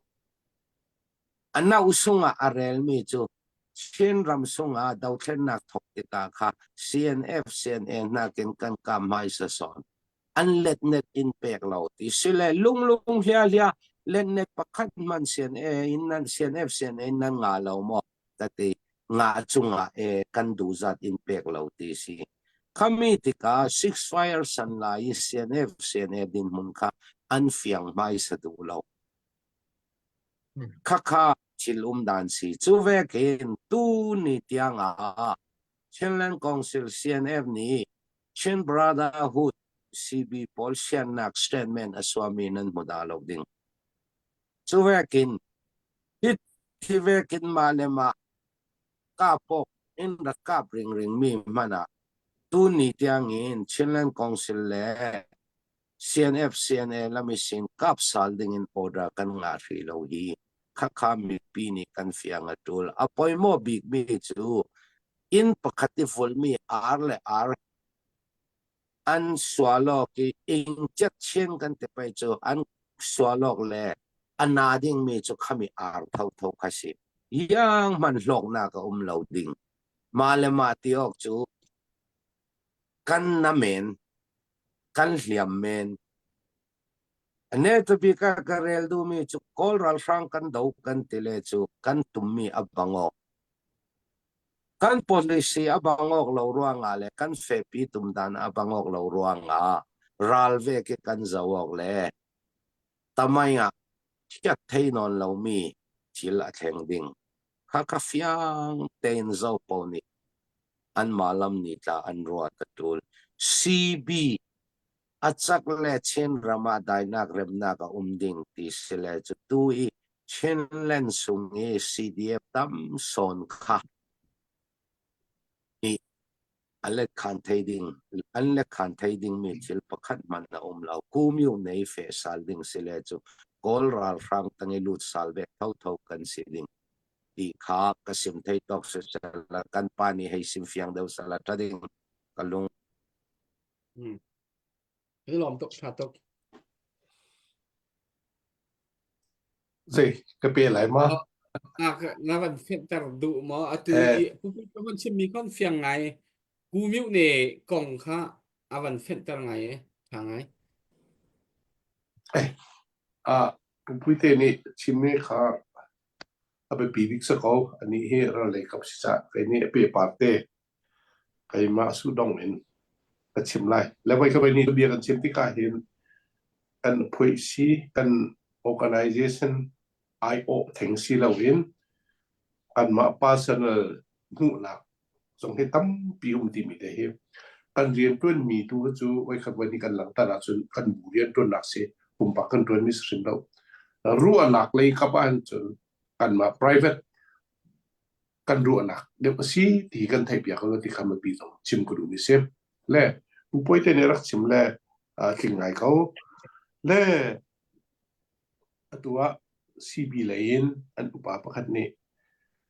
A no sungah a relmi cu Chinram sungah dothlennak thawk tikah kha CNF CNA nakin kan kah hmaisa sawn. An letnet in pek lo ti sile lunglung hliahhliah letnet pakhat hmanh CNA in nan CNF CNA in nan ngah lo maw ka ti. Nga cungah e kan duh zat in pek lo ti si. Khami tikah Six Fire san lai i CNF CNA dinhmun kha an fiang hmaisa duh lo. Khakha thil um dan si. Cu vekin tuni tiang ah Chinland Council CNF nih Chin Brotherhood CB pawl siannak statement a suami nan hmu dah lo ding. Cu vekin hi thi vekin mah le mah kapok in rak kap ringring mi hmanh ah tuni tiang in Chinland Council le CNF CNA lamisin kap sal ding in order kan ngah hrih lo hi. Khakha mipi nih kan fiang a ṭul. A poimawh bikmi cu inn pakhat i vulhmi ar le ar an sualawk i ingcet chin kan ti pei cu an sualawk le a na dingmi cu khami ar thotho kha si. Iang hmanh hlawknak a um lo ding. Mah le mah ti awk cu kan na men, kan hliam men. Ane bik ah ka rel duhmi cu Kawl ralhrang kan do kan ti le cu kan tummi a bang awk. Kan policy a bang awk lo ruangah le kan fepi tumdan a bang awk lo ruangah ral ve ke kan zo awk le tamai ah chiat thei nawn lomi thil a thleng ding. Kha ka fiang tein zo po nih anmah lam nih tla an ruat a tul. CB a cak le Chinram ah dainak remnak a um ding ti si le cu tu i Chinland sung i CDF tam sawn kha nih a let khan thei ding an let khan thei ding mi thil pakhat hmanh a um lo. Kumyu nei fe sal ding si le cu Kawl ralhrang tang i lut sal ve thotho kan si ding ti kha ka sim thei tawk si sela kan pa nih hei sim fiang deuh sala ṭha ding ka lung Hmm. Kan lawm tuk, tha tuk. Zei ka pe lai ma? Ah, na van fehter duh maw? Atu i ka van chimmi kon fiang ngai. Ku miu ne kong kha a van fehter ngai e. Tha ngai. Eh, ah, Pupuite nih chimmi kha a biapi bik si ko. Anih hi ral lei kap si cah kei nih a pe parte keimah sudong in ka chim lai. Le voi ka voi nih bia kan chim tikah hin kan phuaisi kan organization aiawh theng si loin kanmah personal hmuhnak zong hi tampi um timi te hi kan rianṭuanmi tu cu voikhat voi nih kan langhter ahcun kan bu rianṭuannak si pumpak kan ṭuanmi si hrim lo. Ruahnak lei kap ahhin cun kanmah private kan ruahnak deuh a si ti kan theihpiak lo ti kha mipi zong chim ka duhmi si. Le Pu Puai te nih rak chim le tling ngai ko. Le atu ah CB lei in an upa pakhat nih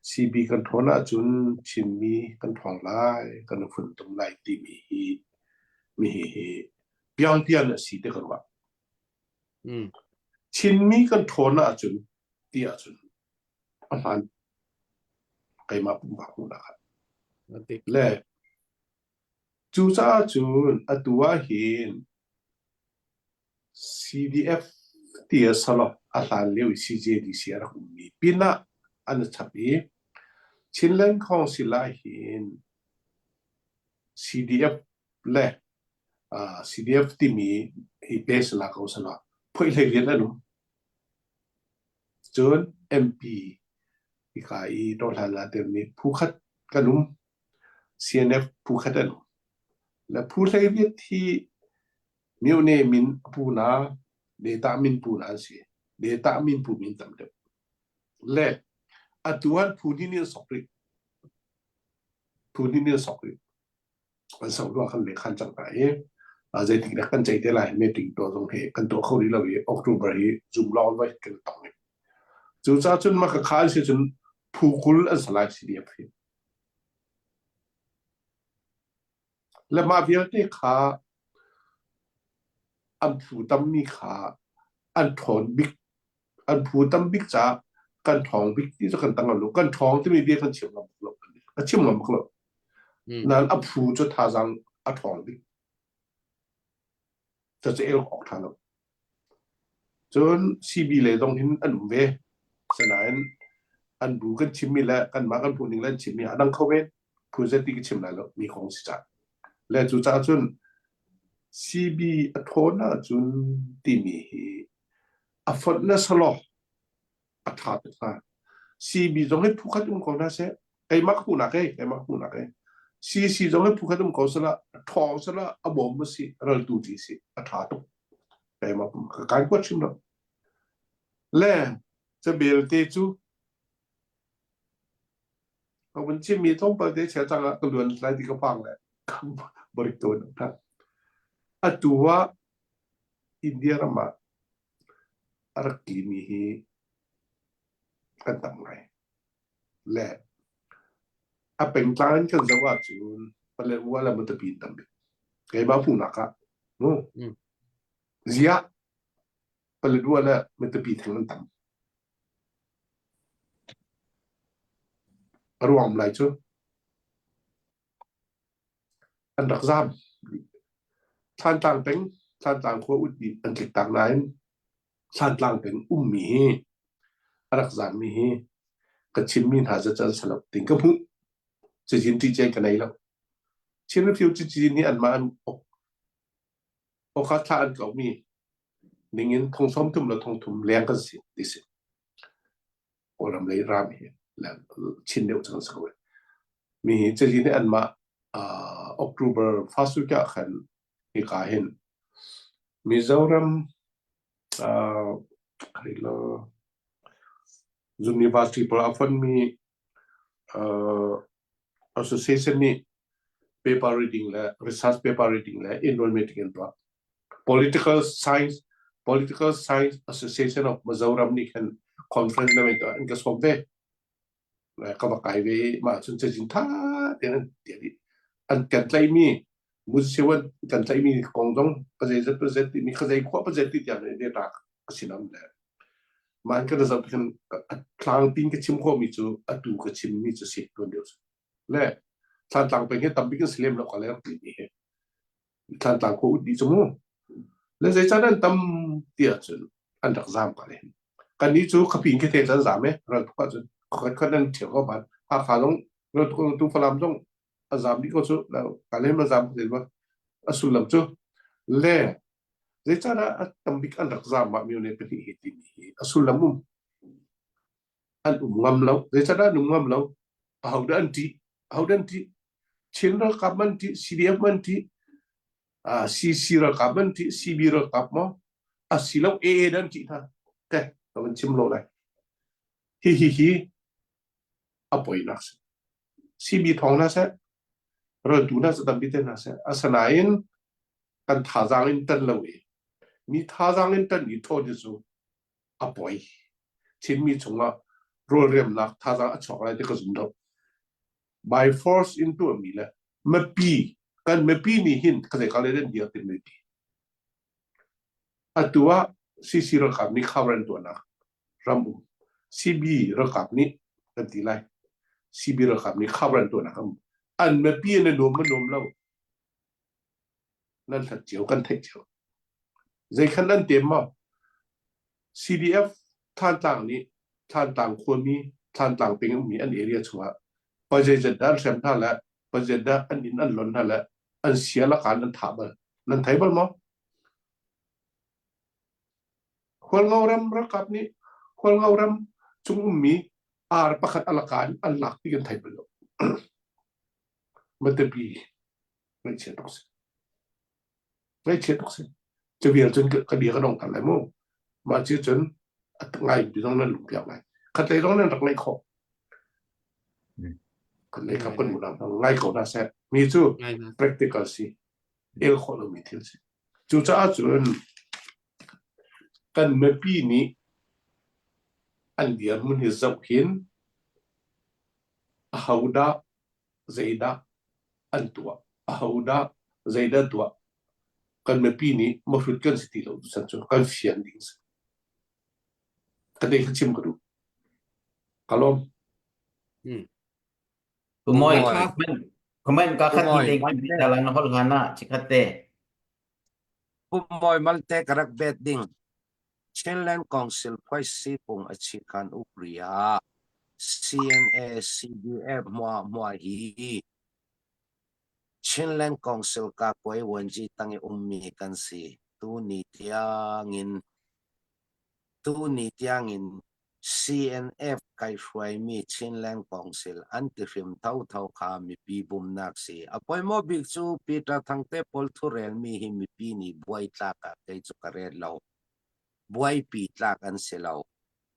CB kan ṭhawn ahcun Chinmi kan ṭhawng lai, kan i funtom lai timi hi mi hi hi piangpian a si ti ka ruah. Mm. Chinmi kan ṭhawn ahcun ti ahcun a hmaan keimah pumpak hmuhnak ah. Le cucaah cun atu ah hin CDF ti a salo a hlan lio i CJDC a rak ummi pinah an i chap i Chinland Council ah hin CDF le uh, CDF timi hi base la ko sala phoih hlei rian an um Cun MP hika i dohlan aa telmi phu khat kan um. CNF phu khat an um. Le phu hleiriat hi myone min a pu na, data min pu na an si. Data min pu min tam deuh. Le atu an phu hnih nih an sok rih. Phu hnih nih an sok rih. An sok ruah kan le khan cang hna i zeitik dah kan ceih te lai meeting tuah zong hi kan tuah kho rih lo i October hi zum lawng voi kan tong rih. Cucaah cun mah ka kha si cun phu 20 an si lai CDF hi. Le mah vialte kha an phu tammi kha an ṭhawn bik an phu tam bik caah kan ṭhawng bik ti cu kan tang lo kan ṭhawng timi bia kan chim ngam lo ka chim ngam bak lo nain a phu cu thazaang a ṭhawng bik cucu el awk ṭha lo cun CB lei zong hin an um ve sinain an bu kan chimmi le kanmah kan hmuh ning le an chimmi a dang kho ve phu zet ti ka chim lai lo mi kong si cah le cu caah cun CB a ṭhawn ahcun timi hi a fonh na salaw a ṭha tuk hnga. CB zong hi phu khat um ko hna seh. Keimah ka hmuhnak ei, keimah ka hmuhnak ei. CC zong hi phu khat um ko sala, a ṭhawng sala, a bawm ma si, raltu ti si, a ṭha tuk. Keimah ka kai kuat hrim lo. Le cabelte cu ka vun chimmi tlawmpal te chia cang ah ka luan lai ti ka phang le barik tawn atu ah India ram ah a rak tlimi hi Kan tam ngai. Le a pengtlang in kan zoh ahcun Paletwa le Matupi in tam bik. Keimah hmuhnak ah. Mu. Mm. Ziah Paletwa le Matupi theng an tam. A ruang lai cu an rak zaam. Thlantlang peng, Thlantlang khua ut nih an tliktak nain Thlantlang peng ummi hi a rak zaammi hi ka chimmi hna zat an si lo ting ka hmuh. Cazin ṭihcen ka nei lo. Chin Refugee cazin hi anmah an ok okha thla an komi ningin thong 30 le thong thum leng kan si ti si. Kawlram lei ram hi chin deuh cang si ko. Mi hi cazin hi anmah uh, October first week ah khan hika hin Mizoram uh, University pawl a fonmi uh, association nih paper reading le research paper reading le enrollment meeting an tuah. Political Science Political Science Association of Mizoram nih khan conference na tuah an ka sawm ve. Ka va kai ve i mah cun cazin tha tein an tiah dih. An kan tlaihmi Musiwan kan tlaihmi kong zong pazeizat pazet timi khazei khua pazet ti tiang ne ta ka sinam le man kan zoh khan a tlangpin ka chim khawhmi cu atu ka chimmi cu si tuan deuh le Thlantlang peng hi tambik in silem lo ka le rak ti hi Thlantlang khua ut dih cu mu le zeican an tam ti ahcun an rak zaam ka le kannih cu khapi in khite an zaam e ral tuk ahcun khat khat an ṭhial ko ban Hakha zong ral tuk tu Falam zong a zaam dih ko cu ka le ma zaam ko a sullam cu le zeicadah a tambik an rak zaam ah myone pahnih hi timi hi a sullam um an um ngam lo zeicadah an um ngam lo ahodah an ṭih ahodah an ṭih Chin ralkap man ṭih CDF man ṭih CC ralkap man ṭih CB ralkap maw asilo AA dan ṭih hna te ka van chim lo lai hi hi hi a poinak si CB thawng hna seh raltu hna seh tampi te hna seh asinain kan thazaang in tan lo i mi thazaang in tan i ṭhawn hi cu a poi. Chinmi chungah rawlriamnak thazaang a chuak lai ti ka zum lo. By force in tuahmi le mipi kan mipi nih hin ka zei ka le den dir ti mipi. Atu ah CC ralkap nih cover an tuahnak ram um. CB ralkap nih kan ti lai. CB ralkap nih cover an tuahnak ram. An mipi an nuam ma nuam lo. Nan hlat cio kan theih cio. Zeikhan an tem maw? CDF Thantlang nih Thantlang khuami Thantlang peng ummi an area chungah pazeizat dah an hrem hna le pazeizat dah an inn an lon hna le an sia lakan an thah bal. Nan thei bal maw? Hualngo ram ralkap nih Hualngo ram chung ummi ar pakhat a lakan an lak ti kan thei bal lo. Matapi ngaihchia tuk si. Ngaihchia tuk si. Cu vial cun ka bia ka dong tar lai mu. Mah cu cun a ngai bi zong nan lung piak lai. Khatlei zong nan rak ngaih khawh. Khatlei kap kan unau hna ngai ko hna seh. Mi cu practical si. El khawh lomi thil si. Cucaah cun kan mipi nih an dirhmun hi zoh hin ahodah zeidah an tuah ahodah zeidah tuah kan mipi nih mahrut kan si ti lo tuchan cu kan fian ding si ka te kha chim ka duh ka lawm Hmm. Pumoy, Kha comment comment ka khat hi te dalan hol hana chikhat te. Pumoy malte ka rak bet ding Chinland Council Phuaisi pung a chi kan upria CNA CDF hmua hmua hi Chinland Council ka kuai wanji tang i ummi kan si. Tu ni tiangin tu ni tiangin CNF kai hruaimi Chinland Council an ti hrim thotho kha mipi bumnak si. A poimaw bik cu Peter Thangte pawl thurelmi hi mipi nih buai tlak ah kei cu ka ret lo. Buaipi tlak an si lo.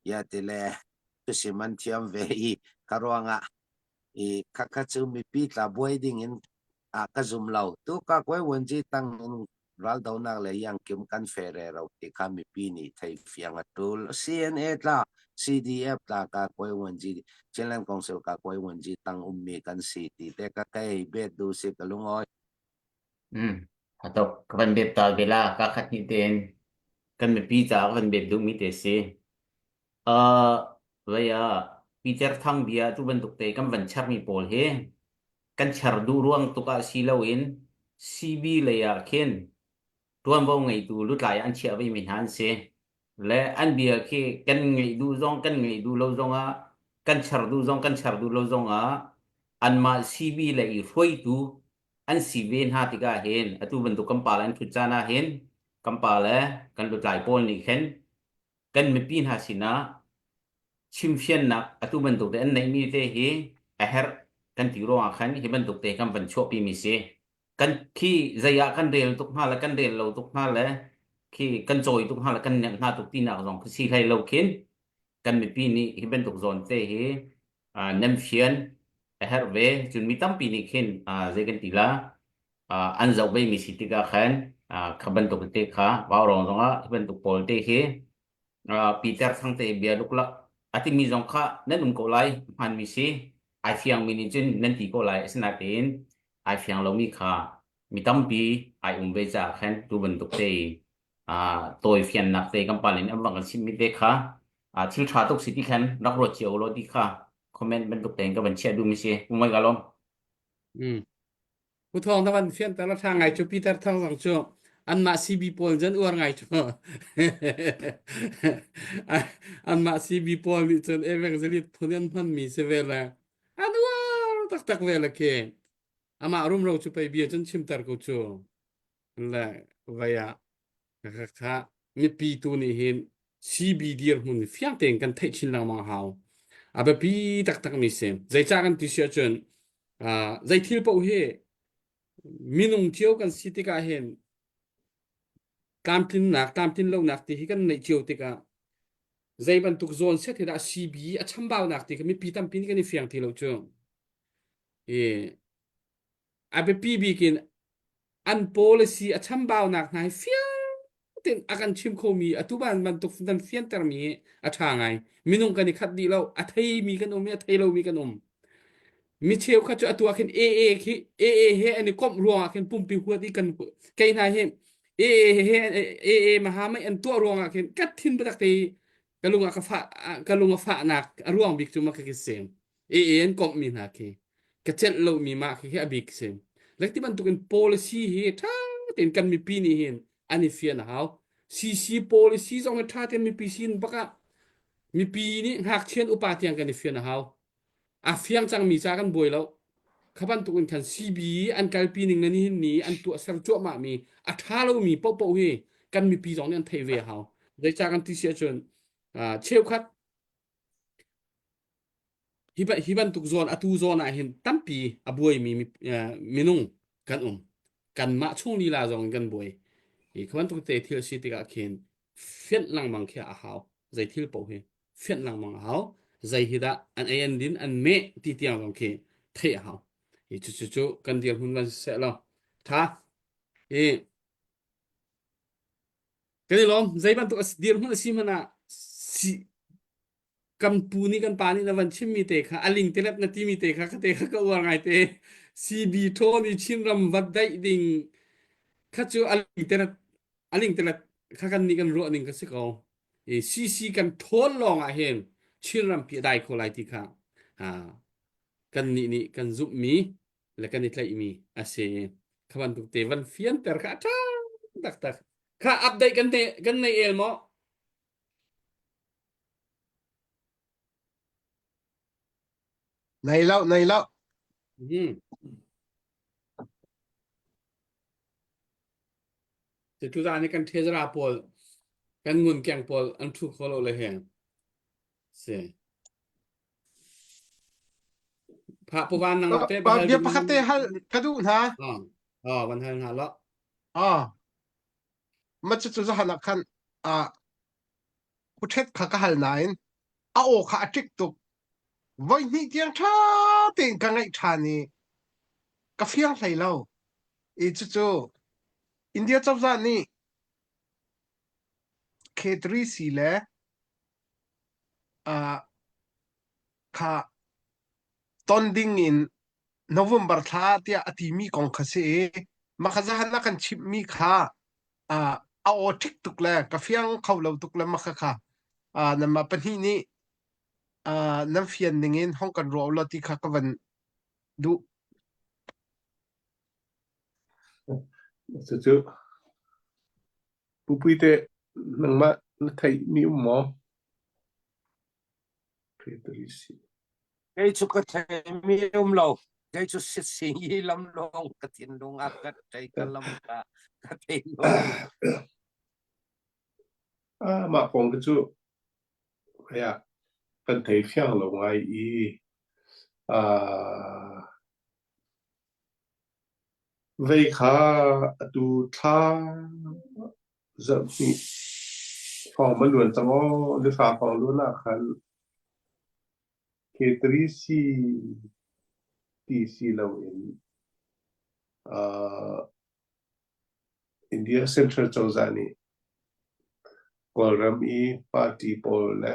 Ya tile thusim an thiam ve i ka ruangah i khakha cu mipi tla buai ding in a ka zum lo. Tu ka koi wanji tang in. Raldonak le iangkim kan fe rero ti kha mipi nih thei fiang a tul. CNA tla, CDF tla ka koi wanji, Chinland Council ka koi wanji tang ummi kan si ti te ka kei bet du si ka lungoi. Mm. Atok ka van bet tal bela ka khat ni ten kan mipi ca ka van bet duh mi te si. Uh, vaya Peter Thang bia tu bantuk te kan van char mi pawl hi kan char duh ruang tuk ah si loin CB lei ah khin ṭuanvo ngeitu lutlai an chiah vemi hna an si. Le an bia khi kan ngeih duh zong kan ngeih duh lo zong ah kan char duh zong kan char duh lo zong ah anmah CB lei i hruaitu an si ve hna tikah hin atu bantuk kan pa le an ṭhut caan ah hin kan pa le kan lutlai pawl nih khin kan mipi hna sinah chimfiannak atu bantuk te an neihmi te hi a herh kan ti ruangah khan hi bantuk te kan van chuahpi mi si. Kan khi zei ah kan rel tuk hnga le kan rel lo tuk hnga le khi kan cawi tuk hnga le kan nemh hna tuk tinak zong khi si hlei lo khin kan mipi nih hi bantuk zawn te hi uh, nem fian a herh ve cun mi tampi nih khin uh, zei kan ti la uh, an zoh ve mi si tikah khan uh, kha bantuk te kha vaurawng zongah hi bantuk pawl te hi uh, Peter Thangte bia luklak a timi zong kha nan um ko lai hmanmi si ai fiang mi nih cun nan ti ko lai asinain ai fiang lomi kha mi tampi ai um ve caah khan tu bantuk te uh, tawi fiannak te kan palin an bang kan chimmi te kha uh, thil tha tuk si ti khan rak ruat cio lo ti kha comment bantuk tein ka van chiah duhmi si umai ka lom Mm. Pu Thawng na van fianter la tha ngai cu Peter Thang zong cu anmah CB pawl jan uar ngai cu anmah CB pawl nih cun evangelist phun an hmanmi si ve le an uar taktak ve le khi amah rumro cu pei bia cun chimter ko cu le vai ah kha mipi tu nih hin CB dirhmun fiang tein kan theih chin lengmang hau. A biapi taktak mi si. Zeicah kan ti si ahcun uh, zei thil paoh hi minung cio kan si tikah hin tlamtlinnak tlamtlin lonak ti hi kan neih cio tikah zei bantuk zawn set hi dah CB a chambaunak ti kha mipi tampi nih kan i fiang ti lo cu. I a biapi bik in an policy a chambaunak hna hi fiang tein a kan chim khomi atu ban bantuk nan fiantermi hi a ṭha ngai. Minung kan i khat dih lo. A theimi kan um i a thei lomi kan um. Mi cheukhat cu atu ah khin AA khi AA he an i komh ruangah khin pumpi huat i kan kei hna hi AA he AA mahamai an tuah ruangah khin ka thin biatak te ka lung a ka fah ka lung a fahnak a ruang bik cu ma ka si. AA an komhmi hna khi ka celh lomi mah khi khi a bik si. Like ti bantukin policy hi ṭha tein kan mipi nih hin an i fian a hau. CC policy zong hi ṭha tein mipi sin bak ah mipi nih ngakchian upa tiang kan i fian a hau. A fiang cangmi ca kan buai lo. Kha bantuk in khan CB an kalpi ning le nihin ni an tuahser cuahmah mi a ṭha lomi paohpaoh hi kan mipi zong nih an theih ve a hau. Zeicah kan ti si ahcun cheukhat Hi, hi bantuk zawn atu zawn ah hin tampi a buaimi minung kan um. Kanmah chung lila zong in kan buai. Hi kha bantuk te thil si tikah khin fianh lengmang khi a hau. Zei thil paoh hi fianh lengmang a hau. Zei hi dah an ei an din an meh ti tiang zong khi theih a hau. Hi cu cu cu kan dirhmun van siseh law tha. Hi kan i lawm zei bantuk dirhmun a si hmanh ah si kan pu nih kan pa nih na van chimmi te kha a ling telep na timi te kha ka te kha ka uar ngai te CB thawn i Chinram vat daih ding kha cu a ling telet a ling telet kha kan nih kan ruah ning ka si ko i CC kan thawn lawng ah hin Chinram pi a dai kho lai ti kha ha kan nih nih kan zumhmi le kan i tlaihmi a si kha bantuk te van fianter kha a ṭha taktak kha update kan te kan nei el maw Nei lo, nei lo. Mhm. Tuzaan hi kan ṭhezara pawl kan ngunkeng pawl an ṭhu kho lo le he. Si. Pha puvan nang te Pa bia pakhat te hal ka duh hna. Ah, ah van hal hna lo. Ah. Ma cu cu zahan ah khan ah Ṭhet kha ka hal nain a aw kha a ṭik tuk. Voihnih tiang ṭha tein ka ngaih ṭhan i ka fiang hlei lo. I cucu. India cozah nih K3C le uh, kha ton ding in November thla tiah a timi kong kha si i mah kha zahan a kan chimhmi kha uh, a aw ṭhik tuk le ka fiang kho lo tuk le mah kha kha uh, nanmah pahnih nih uh, nan fian ning in hong kan ruah law ti kha ka van duh. Cucu Pupui te nangmah na theihmi um maw? Kei cu ka theimi um lo. Kei cu sitsing i lam lawng ka thinlung a ka thei ka lam ka ka thei lo. Ah, mah kong te cu ya kan thei fiang lo ngai i ah vei kha atu thla zarhhnih hrawng ma luan cang aw nihra hrawng luan ah khan K3C ti si loin uh, India Central cozah nih Kawlram i party pawl le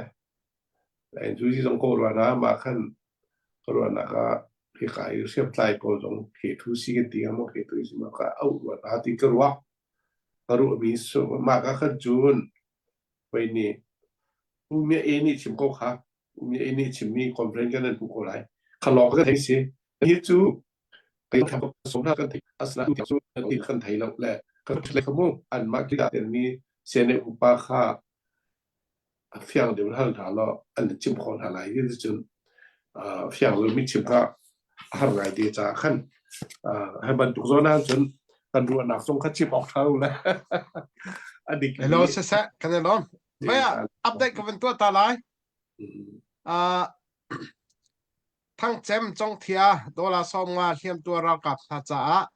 NUG zong ko ruahnak mah khan ka ruahnak ah hika i hriamtlai pawl zong K2C kan ti hnga maw K3C maw ka auh ruahnak ti ka ruah. Ka ruahmi mah ka khan cun hoi nih U Mya E nih chim ko kha U Mya E nih chimmi conference kan nan hmuh ko lai. Kha lawng kan thei si. Hi cu kai som hna kan thei asna cu kan thei lo le kan le khamu an mah ki dah mi CNA upa kha a fiang deuh hal hna law an chim kho hna lai ti cun fiang lo mi chim kha a har ngai te caah khan hi bantuk zawn ah cun kan ruahnak zong kha chim awk ṭha lo le a dik Hello siseh kan i lawm. Vaya update ka van tuah ta lai. Uh, Thangcem Congthia dollar 50 hliamtuar ralkap hna caah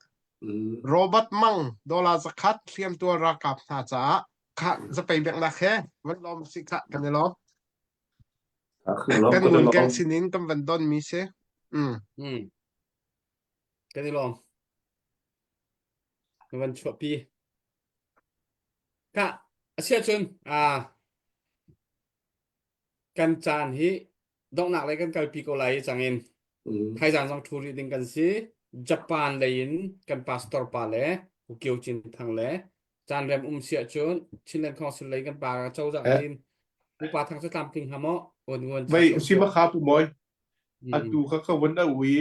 Robert Mang dollar 100 hliamtuar ralkap hna caah kha zapei biaknak he van lawm si kha kan i lawm. Kan ngun keng sinin kan van don mi si. Mm. Mm. Kan i lawm. Kan van chuahpi. Ka asia cun ah kan caan hi donghnak lei kan kalpi ko lai i cangin thaizang zong ṭhu rih ding kan si Japan lei in kan pastor pa le Pu Kio Cin Thang le caan rem um si ahcun Chinland Council lei kan pa cozah lei in pupa thang cu tlamtling hnga maw on ngun Vei si ma kha pu moi atu kha ka vun a ui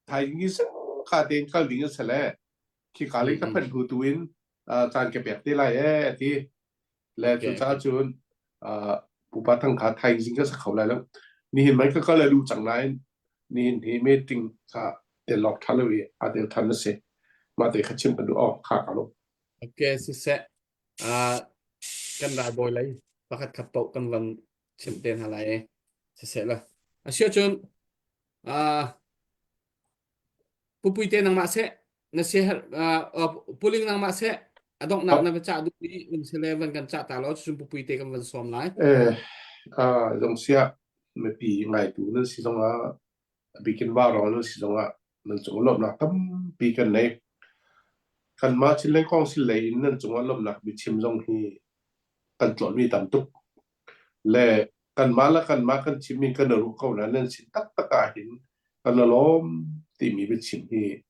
thai ngi sa kha ten kal ding a sale khi ka lei ka phan hu tu in caan ke pek te lai e ti Le cucaah cun pupa thang kha thaizing ka sak kho lai lo. Nihin mei ka kal a lu cang nain nihin hi meeting kha tel lawk ṭha lo i aa tel ṭhan a si. Mah te kha chim ka duh. Oh, kha ka lo. Okay, siseh. Uh, kan ralbawi lei pakhat khat paoh kan van chimh te hna lai i siseh la. Asiahcun uh, Pupuite nangmah seh na siaherh puling nangmah seh a donghnak na va cah duh i um sele van kan cah ta law cun pupuite kan van sawm lai. Eh, ah, zong sia mipi ngaitu nan si zongah a bikin vaurawng nan si zongah nan cung lawmhnak tampi kan nei. Kanmah Chinland Council lei in nan cungah lawmhnak biachim zong hi kan tlawhmi tam tuk. Le kanmah le kanmah kan chimmi kan i ruh ko nain nan sin taktak ah hin kan i lawm timi biachim hi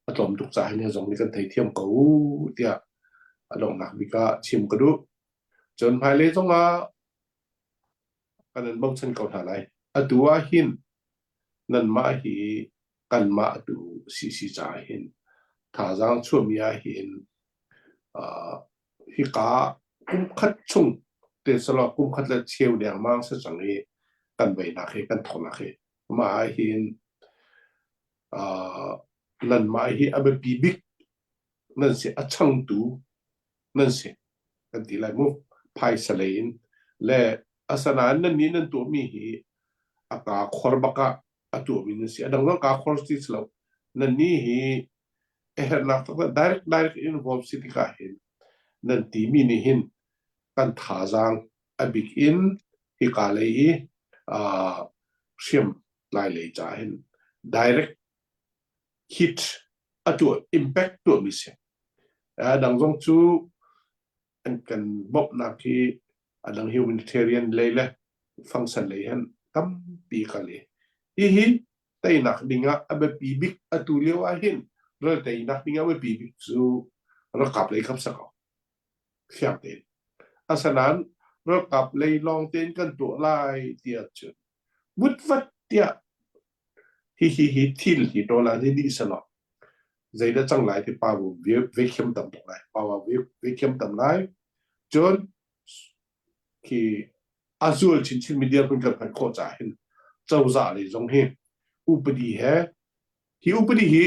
a tlawm tuk caah hin hi zong nih kan theithiam ko tiah a donghnak bik ah chim ka duh. Cun hmailei zongah kan in bochan ko hna lai. Atu ah hin nanmah hi kanmah atu CC caah hin thazaang chuahmi ah hin uh, hika kum khat chung te selaw kum khat le cheu dengmang si cang i kan veinak hi kan thawknak hi mah ah hin uh, nanmah hi a biapi bik nan si a changtu nan si kan ti lai mu phaisa lei in le asanain nan nih nan tuahmi hi a ka khor bak ah a tuahmi nan si a dang zong ka khor ti si lo nan nih hi a herhnak taktak direct direct involve si tikah hin nan timi nih hin kan thazaang a bik in hika lei i uh, hriam lai lei ca hin direct hit a tuah impact tuahmi si. A dang zong cu an kan bawmhnak hi a dang humanitarian lei le function lei han tampi kal i hihi teinak ding ah a biapi bik atu lio ah hin ral teinak ding ah a biapi bik cu ralkap lei kha si ko fiang tein asanain ralkap lei lawng tein kan tuah lai tiah cun vutvat tiah Hihi hi thil hi ṭawl ah ni dih selaw zeidah cang lai ti pa ve thiam tam tuk lai. Pa ve thiam tam lai. Cun khi a zual chinchin mi dirhmun kan phanh khawh caah hin cozah lei zong hi upadi he hi upadi hi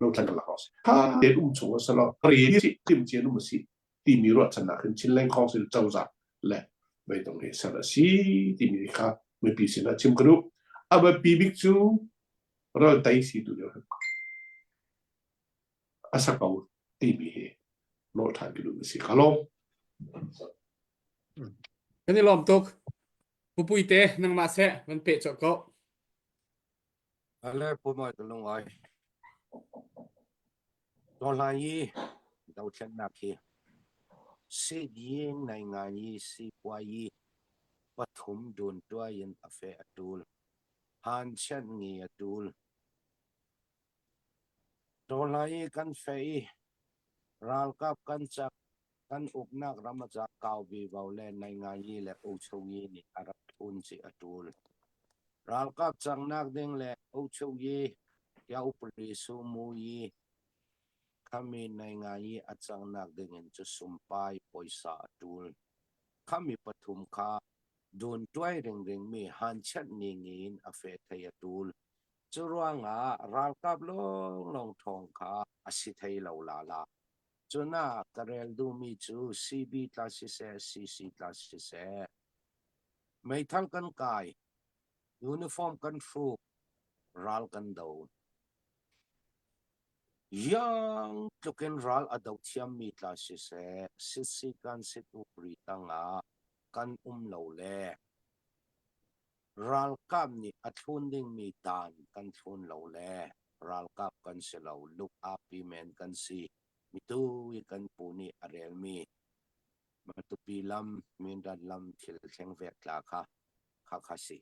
lo thlan kan lak awk tha tein um chung a selaw re tim cian um a si timi ruahchannak hin Chinland Council cozah le meidong hi ser a si timi kha mipi sinah chim ka duh. A biapi bik cu ral tei si tu lio a sa ko timi hi nawl ṭhan ka duh si. Ka lawm. Kan i lawm tuk. Pupui te nangmah seh van peh cawk ko. Ale pumai ka lungai. Tawhlai i dothlennak hi sii nai ngai i sipuai i pathum dun tuai in a fe a ṭul. Han chiat ngi a ṭul. Tawhlai i kan fe i ralkap kan cak kan uknak ram a cak kau vivo le nai ngai i le uchoyi nih a rak ṭhun ci a ṭul. Ralkap cangnak ding le uchoyi ya upri sumu yi Khami nai ngai i a cangnak dingin cu sumpai puaisa a ṭul. Khami pathum kha dun tuai ringringmi hanchiat ngingi in a feh thei a ṭul. Cu ruangah ralkap lawnglawng ṭhawng kha a si thei lo lala. Cun ah ka rel duhmi cu CB tla siseh, CC tla siseh, meithal kan kai, uniform kan hruk, ral kan do. Iang tlukin ral a do thiammi tla siseh, sitsi kan sit upri tangah kan um lo le ralkap nih a thlun dingmi dan kan thlun lo le ralkap kan si lo, luk api men kan si. Mitu i kan pu nih a relmi Matupi lam, Mindat lam thil thleng vek tla kha kha kha si.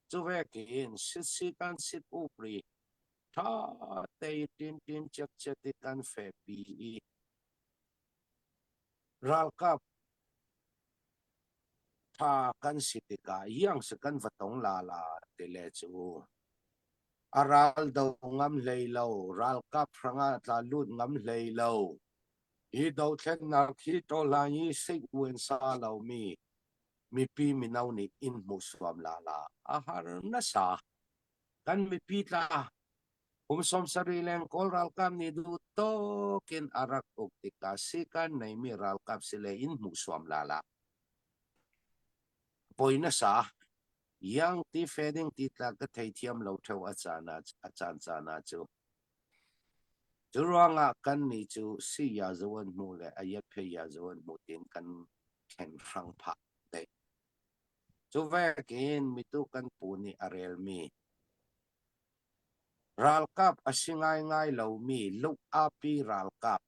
Cu vekin sitsi kan sit upri ṭha te i tintin ciakciat i kan fehpi i ralkap ṭha kan si tikah iang si kan va tong la la ti le cu a ral do ngam hlei lo ralkap hrangah tla lut ngam hlei lo hi dothlennak hi ṭawhlan i seih sa lomi mipi mino nih in hmuh suam la la a har nasa Kan mipi tla kum 70 leng Kawl ralkap nih duh tawk in a rak uk tikah sikan neimi ralkap sile in hmuh suam lala. Poi na sa yang ti feding ti tla ka thei thiam lo theu a caan ah a caan caan ah cu. Cu ruangah kan nih cu si ya zawan hmu le a yat phe ya zawan hmu tin kan thlen hrang phah dei. Cu vekin mitu kan pu nih a relmi ralkap a si ngaingai lomi lung-api ralkap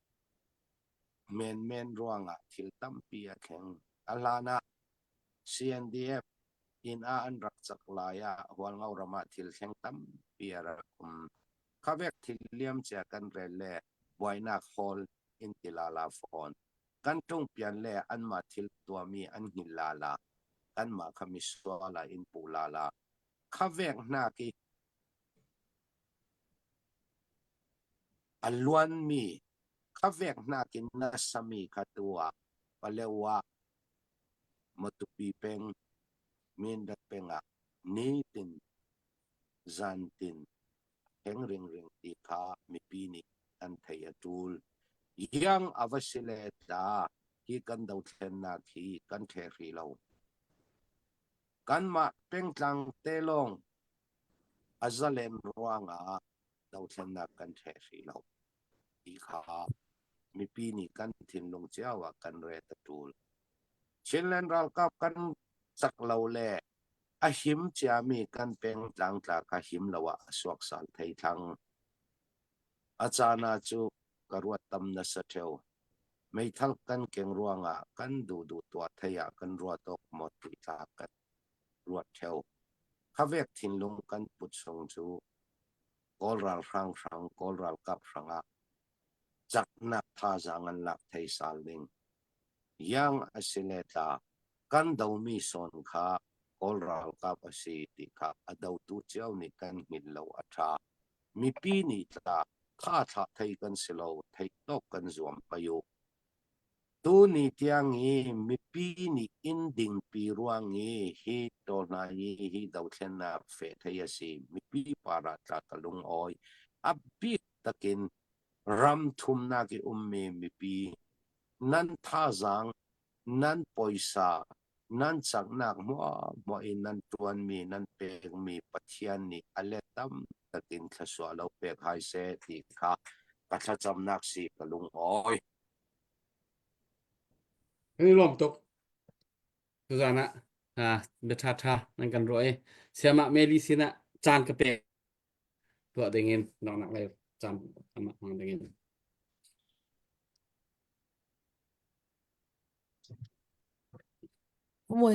menmen ruangah thil tampi a thleng. A hlan ah CNDF inn ah an rak cak lai ah Hualngo ram ah thil thleng tampi a rak um. Kha vek thil liamcia kan rel le buainak hawl in ti lala fawn. Kan ṭungpian le anmah thil tuahmi an hngilh lala, kanmah kha misual ah in puh lala. Kha vek hnak i a luanmi, kha vek hnak in na sami kha tu ah Palewa, Matupi peng, Mindat peng ah nitin zantin theng ringring ti kha mipi nih an theih a ṭul. Iang a va si le tla hi kan dothlennak hi kan ṭheh hrih lo. Kanmah pengtlang te lawng a zalen ruangah dothlennak kan ṭheh hrih lo ti kha mipi nih kan thinlung cio ah kan ret a ṭul. Chinland ralkap kan cak lo le a him ciami kan pengtlang tla kha him lo ah a suaksal thei thlang. A caan ah cu. ka ruat tam nasa ṭheo. Meithal kan keng ruangah kan duhduh tuah thei ah kan ruat awk maw ti tla ka ruat ṭheo. Khavek thinlung kan put chung cu Kawl ralhrang hrang Kawl ralkap hrangah caknak thazaang an lak thei sal ding. Yang a si le tla kan domi sawn kha Kawl ralkap a si ti kha a dotu cio nih kan hngilh lo a ṭha. Mipi nih tla kha thlah thei kan si lo, theih tawk kan zuam pei u. Tuni tiang i mipi nih inn dingpi ruang i hi tawhna i hi dothlennak feh thei a si. Mipi par ah tla ka lungawi. A bik takin ram thumnak i ummi mipi nan thazaang, nan poisa, nan caknak hmuahhmuah in nan ṭuanmi, nan pekmi Pathian nih a let tam takin thluachuah lo pek hai seh ti kha ka thlacamnak si ka lungawi. Kan i lawm tuk. Tuzan ah ah bia ṭha nan kan ruah i siamah Mary sinah caan ka pek tuah dingin donghnak lei caan amah hmang dingin.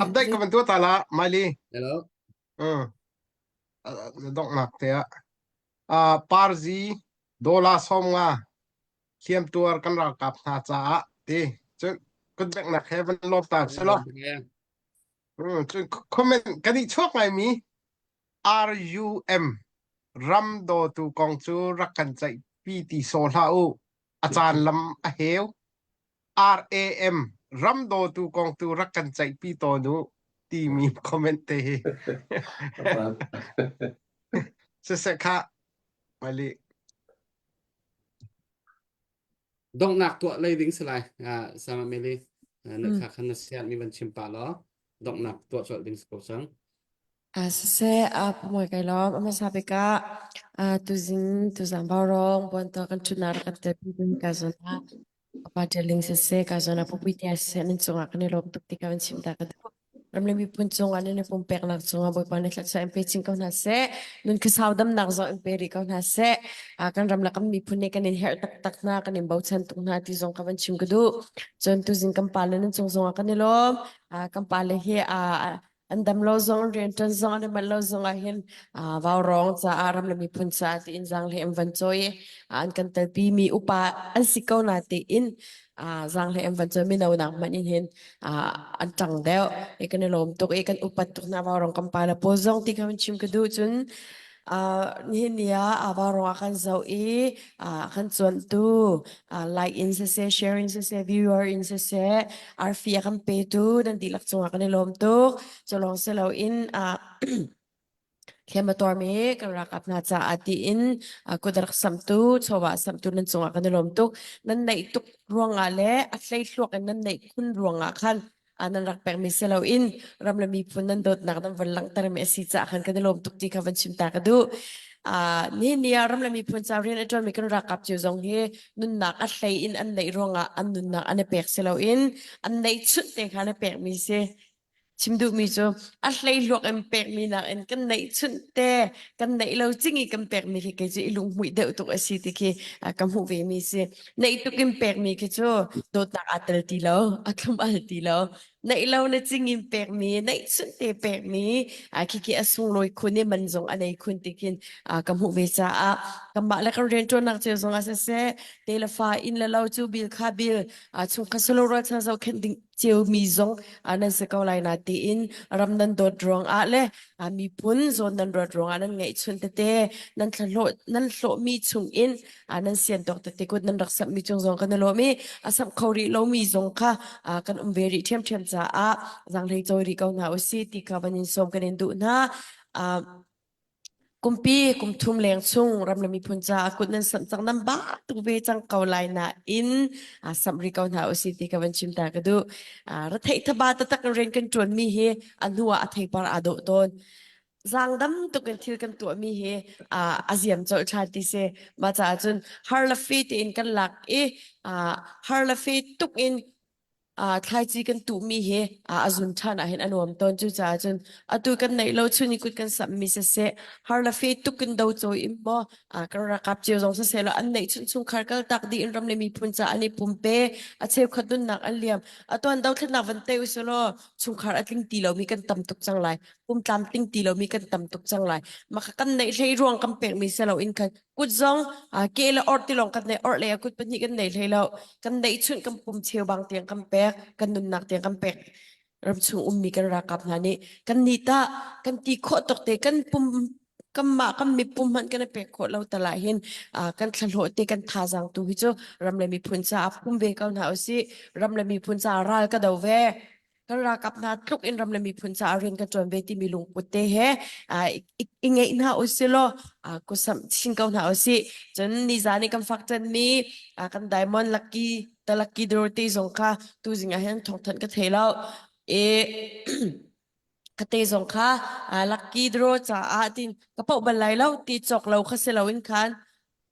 Update ka van tuah ta la, Miley. Hello. Uh, donghnak te ah. Uh, Parzi dola som nga hliamtuar kan ralkap hna caah ti cun kutbeknak he van lawm ta selaw. Cun comment kan i chuak ngaimi RUM ram dawtu kong cu rak kan ceihpi ti sawh hlah u. A caan lam a heu. RAM ram dawtu kong tu rak kan ceihpi tawn u timi comment te hi. Siseh kha mali. Donghnak tuah lei ding si lai. Ah, sama meli. Na kha khan na sian mi van chim pa law donghnak tuah colh ding si ko cang. Ah, siseh, ah, pumoi kai lawm. A hmasa bik ah, ah, tuzing, tuzang vaurawng, buanto kan ṭhutnak rak kan telpi ding ka zawn ah, pa ṭialing siseh, ka zawn ah pupui tia siseh, nan cungah kan i lawm tuk ti ka van chim ta ka duh. Ram le miphun cungah nan i pumpeknak cungah Bawipa nih thluachuah in pe chin ko hna seh. Nun khuasau damnak zong in pe rih ko hna seh. Ah, kan ram le kan miphun nih kan in herh taktak hna, kan in bochan tuk hna ti zong ka van chim ka duh. Cun tuzing kan pa le nan cung zongah kan i lawm. Ah, kan pa le hi ah, an dam lo zong rianṭuan zong an i manh lo zong ah hin vaurawng caah ram le miphun caah tiin zaanghlei an van cawi i an kan telpi mi upa an si ko na tiin zaanghlei an van cawi mino nak hmanh in hin an ṭang deuh i kan i lawm tuk i kan upat tuk hna vaurawng kan pa le pawl zong ti kha van chim ka duh cun nihin ni ah vaurawng ah kan zoh i kan cuanhtu like in siseh share in siseh viewer in siseh arfi a kan petu nan dihlak cungah kan i lawm tuk. Cu lawng si loin hliam a tuarmi kan ralkap hna caah tiin kut a rak samhtu chawva a samhtu nan cungah kan i lawm tuk. Nan neih tuk ruangah le a hleihluak in nan neih khun ruangah khan nan rak pekmi si loin ram le miphun nan dawtnak nan von langhtermi a si caah khan kan i lawm tuk ti kha van chim ta ka duh. Uh, nihin ni ah ram le miphun ca rian a ṭuanmi kan ralkap cio zong hi nunnak a hlei in an neih ruangah an nunnak an i pek si loin an neih chunh te kha an i pekmi si. Chim duhmi cu a hleihluak in pekmi nakin kan neih chunh te kan neih lo cing i kan pekmi khi kei cu i lunghmuih deuh tuk a si ti khi ka hmuh ve mi si. Neih tuk in pekmi khi cu dawtnak aa tel ti lo, a thlum al ti lo. Neih lo na cing in pekmi, neih chunh te pekmi khi khi a sunglawi khun i man zong a nei khun ti khin ka hmuh ve caah kanmah le kan rianṭuannak cio zong ah siseh, te le fa inn le lo cu bil kha bil chungkhat solo rualchan zohkhenh ding ciomi zong nan si ko lai na tiin ram nan dawt ruangah le miphun zawn nan ruat ruangah nan ngeihchun tete nan thlahlawh nan hlawhmi chungin nan sian tawk tete kut nan rak samhmi cung zong kan i lawm i a samh kho rih lomi zong kha kan um ve rih ṭhiamṭhiam caah zaanghlei cawi rih ko hna usih ti kha van in sawm kan in duh hna. Kumpi kum thum leng chung ram le miphun caah kut nan samh cang nan ba tuk ve cang ko lai nain samh rih ko hna usih ti ka van chim ta ka duh. Retheih thaba taktak in rian kan ṭuanmi hi a hnu ah a theipar aa dawh tawn. Zaangdam tuk in thil kan tuahmi hi a ziam colh ṭhan ti si. Mah caah cun har le fe tein kan lak i har le fe tuk in. Thlaici kan tuhmi hi a zun ṭhan ah hin a nuam tawn. Cucaah cun atu kan neih lo chun i kut kan samhmi siseh, har le fe tuk in do cawi in maw kan ralkap cio zong siseh law an neih chun chungkhar kaltak dih in ram le miphun caah an i pumpe a cheukhat nunnak an liam. Atu an dothlatnak van te usih law chungkhar a tling ti lomi kan tam tuk cang lai. Pum tlamtling ti lomi kan tam tuk cang lai. Mah kha kan neih hlei ruang kan pekmi si loin khan kut zong ke le or ti lawng kan nei or le kut pahnih kan nei hlei lo kan neih chunh kan pum cheubang tiang kan pek kan nunnak tiang kan pek ramchung ummi kan ralkap hna nih kan ni ta kan ti khawh tok te kan pum kanmah kan mipum hmanh kan i pek khawh lo tal ah hin kan thlahlawh te kan thazaang tu hi cu ram le miphun caah pum ve ko hna usih ram le miphun caah ral ka do ve kan ralkap hna tluk in ram le miphun caah rian kan ṭuan ve timi lungput te he i ngeih hna usih law kusamh chin ko hna usih. Cun nizan i kan fak cenmi kan diamond lucky ta lucky draw te zong kha tuzing ah hin thawngthanh ka thei lo. I ka te zong kha lucky draw caah tin ka poh bal lai lo ti cawk lo kha si loin khan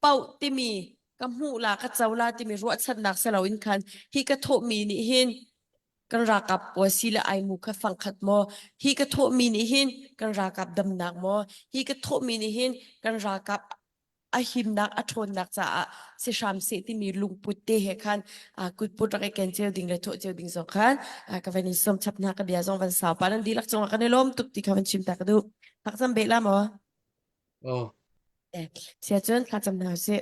poh timi ka hmuh la ka co la timi ruahchannak si loin khan hi ka thawhmi nih hin kan ralkap pawl si le aimu kha fangkhat maw hi ka thawhmi nih hin kan ralkap damnak maw hi ka thawhmi nih hin kan ralkap a himnak a ṭhawnnak caah si hram seh timi lungput te he khan kutput rak i ken cio ding le thawh cio ding zong khan ka van in sawm chap hna ka bia zong van sau pa nan dihlak cungah kan i lawm tuk ti kha van chim ta ka duh thakzam beh la maw Oh. Eh, sia cun thlacam hna usih.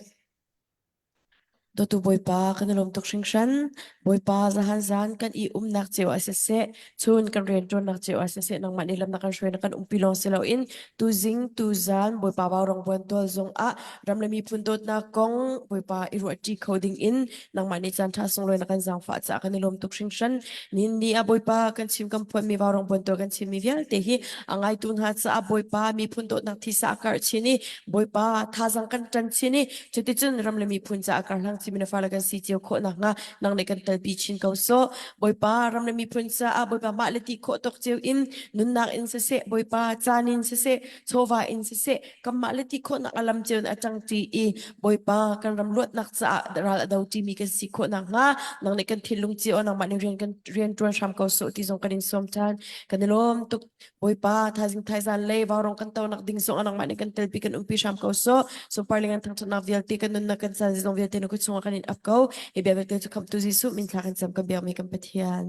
Dawtu Bawipa, kan i lawm tuk hringhran. Bawipa, zahan zan kan i umnak cio ah siseh, chun kan rianṭuannak cio ah siseh, nangmah nih lam na kan hruai na kan umpi lawng si loin tuzing tuzan Bawipa vaurawng buantual zongah ram le miphun dawtnak kong Bawipa i ruahṭi kho ding in nangmah nih caanṭha sunglawi na kan zaangfah caah kan i lawm tuk hringhran. Nihin ni ah Bawipa kan chim kan phuanmi vaurawng buantual kan chimmi vialte hi a ngaitu hna caah Bawipa miphun dawtnak thisa a karh chin i Bawipa thazaang kan ṭan chin i Cuticun ram le miphun caah karhlang cimi na fale kan si cio khawh nakhnga nang nih kan telpi chin ko sawh. Bawipa ram le miphun caah Bawipa mah le ti khawh tawk cio in nunnak in siseh Bawipa caan in siseh chawva in siseh kanmah le ti khawhnak a lam cio in a ṭangṭi i Bawipa kan ram luatnak caah ral a do ṭimi kan si khawh nakhnga nang nih kan thinlung cio nangmah nih rian kan rian ṭuan hram ko sawh ti zong kan in sawm ṭhan. Kan i lawm tuk. Bawipa thaizing thaizan lei vaurong kan tonak ding zong nangmah nih kan telpi kan umpi hram ko sawh. Sunpar le ngan thangṭhatnak vialte kan nunnak kan caan zong vialte na kut chungah kan in ap ko. Hi bia vialte cu khamhtu Jesuh min thla kan cam kan biakmi kan Pathian.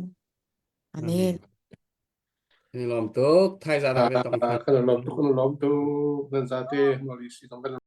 Amen. Kan i lawm tuk. Thaizan ah kan tong Kan lawm tuk, kan lawm tuk. Nan zate, Malaysia zong kan.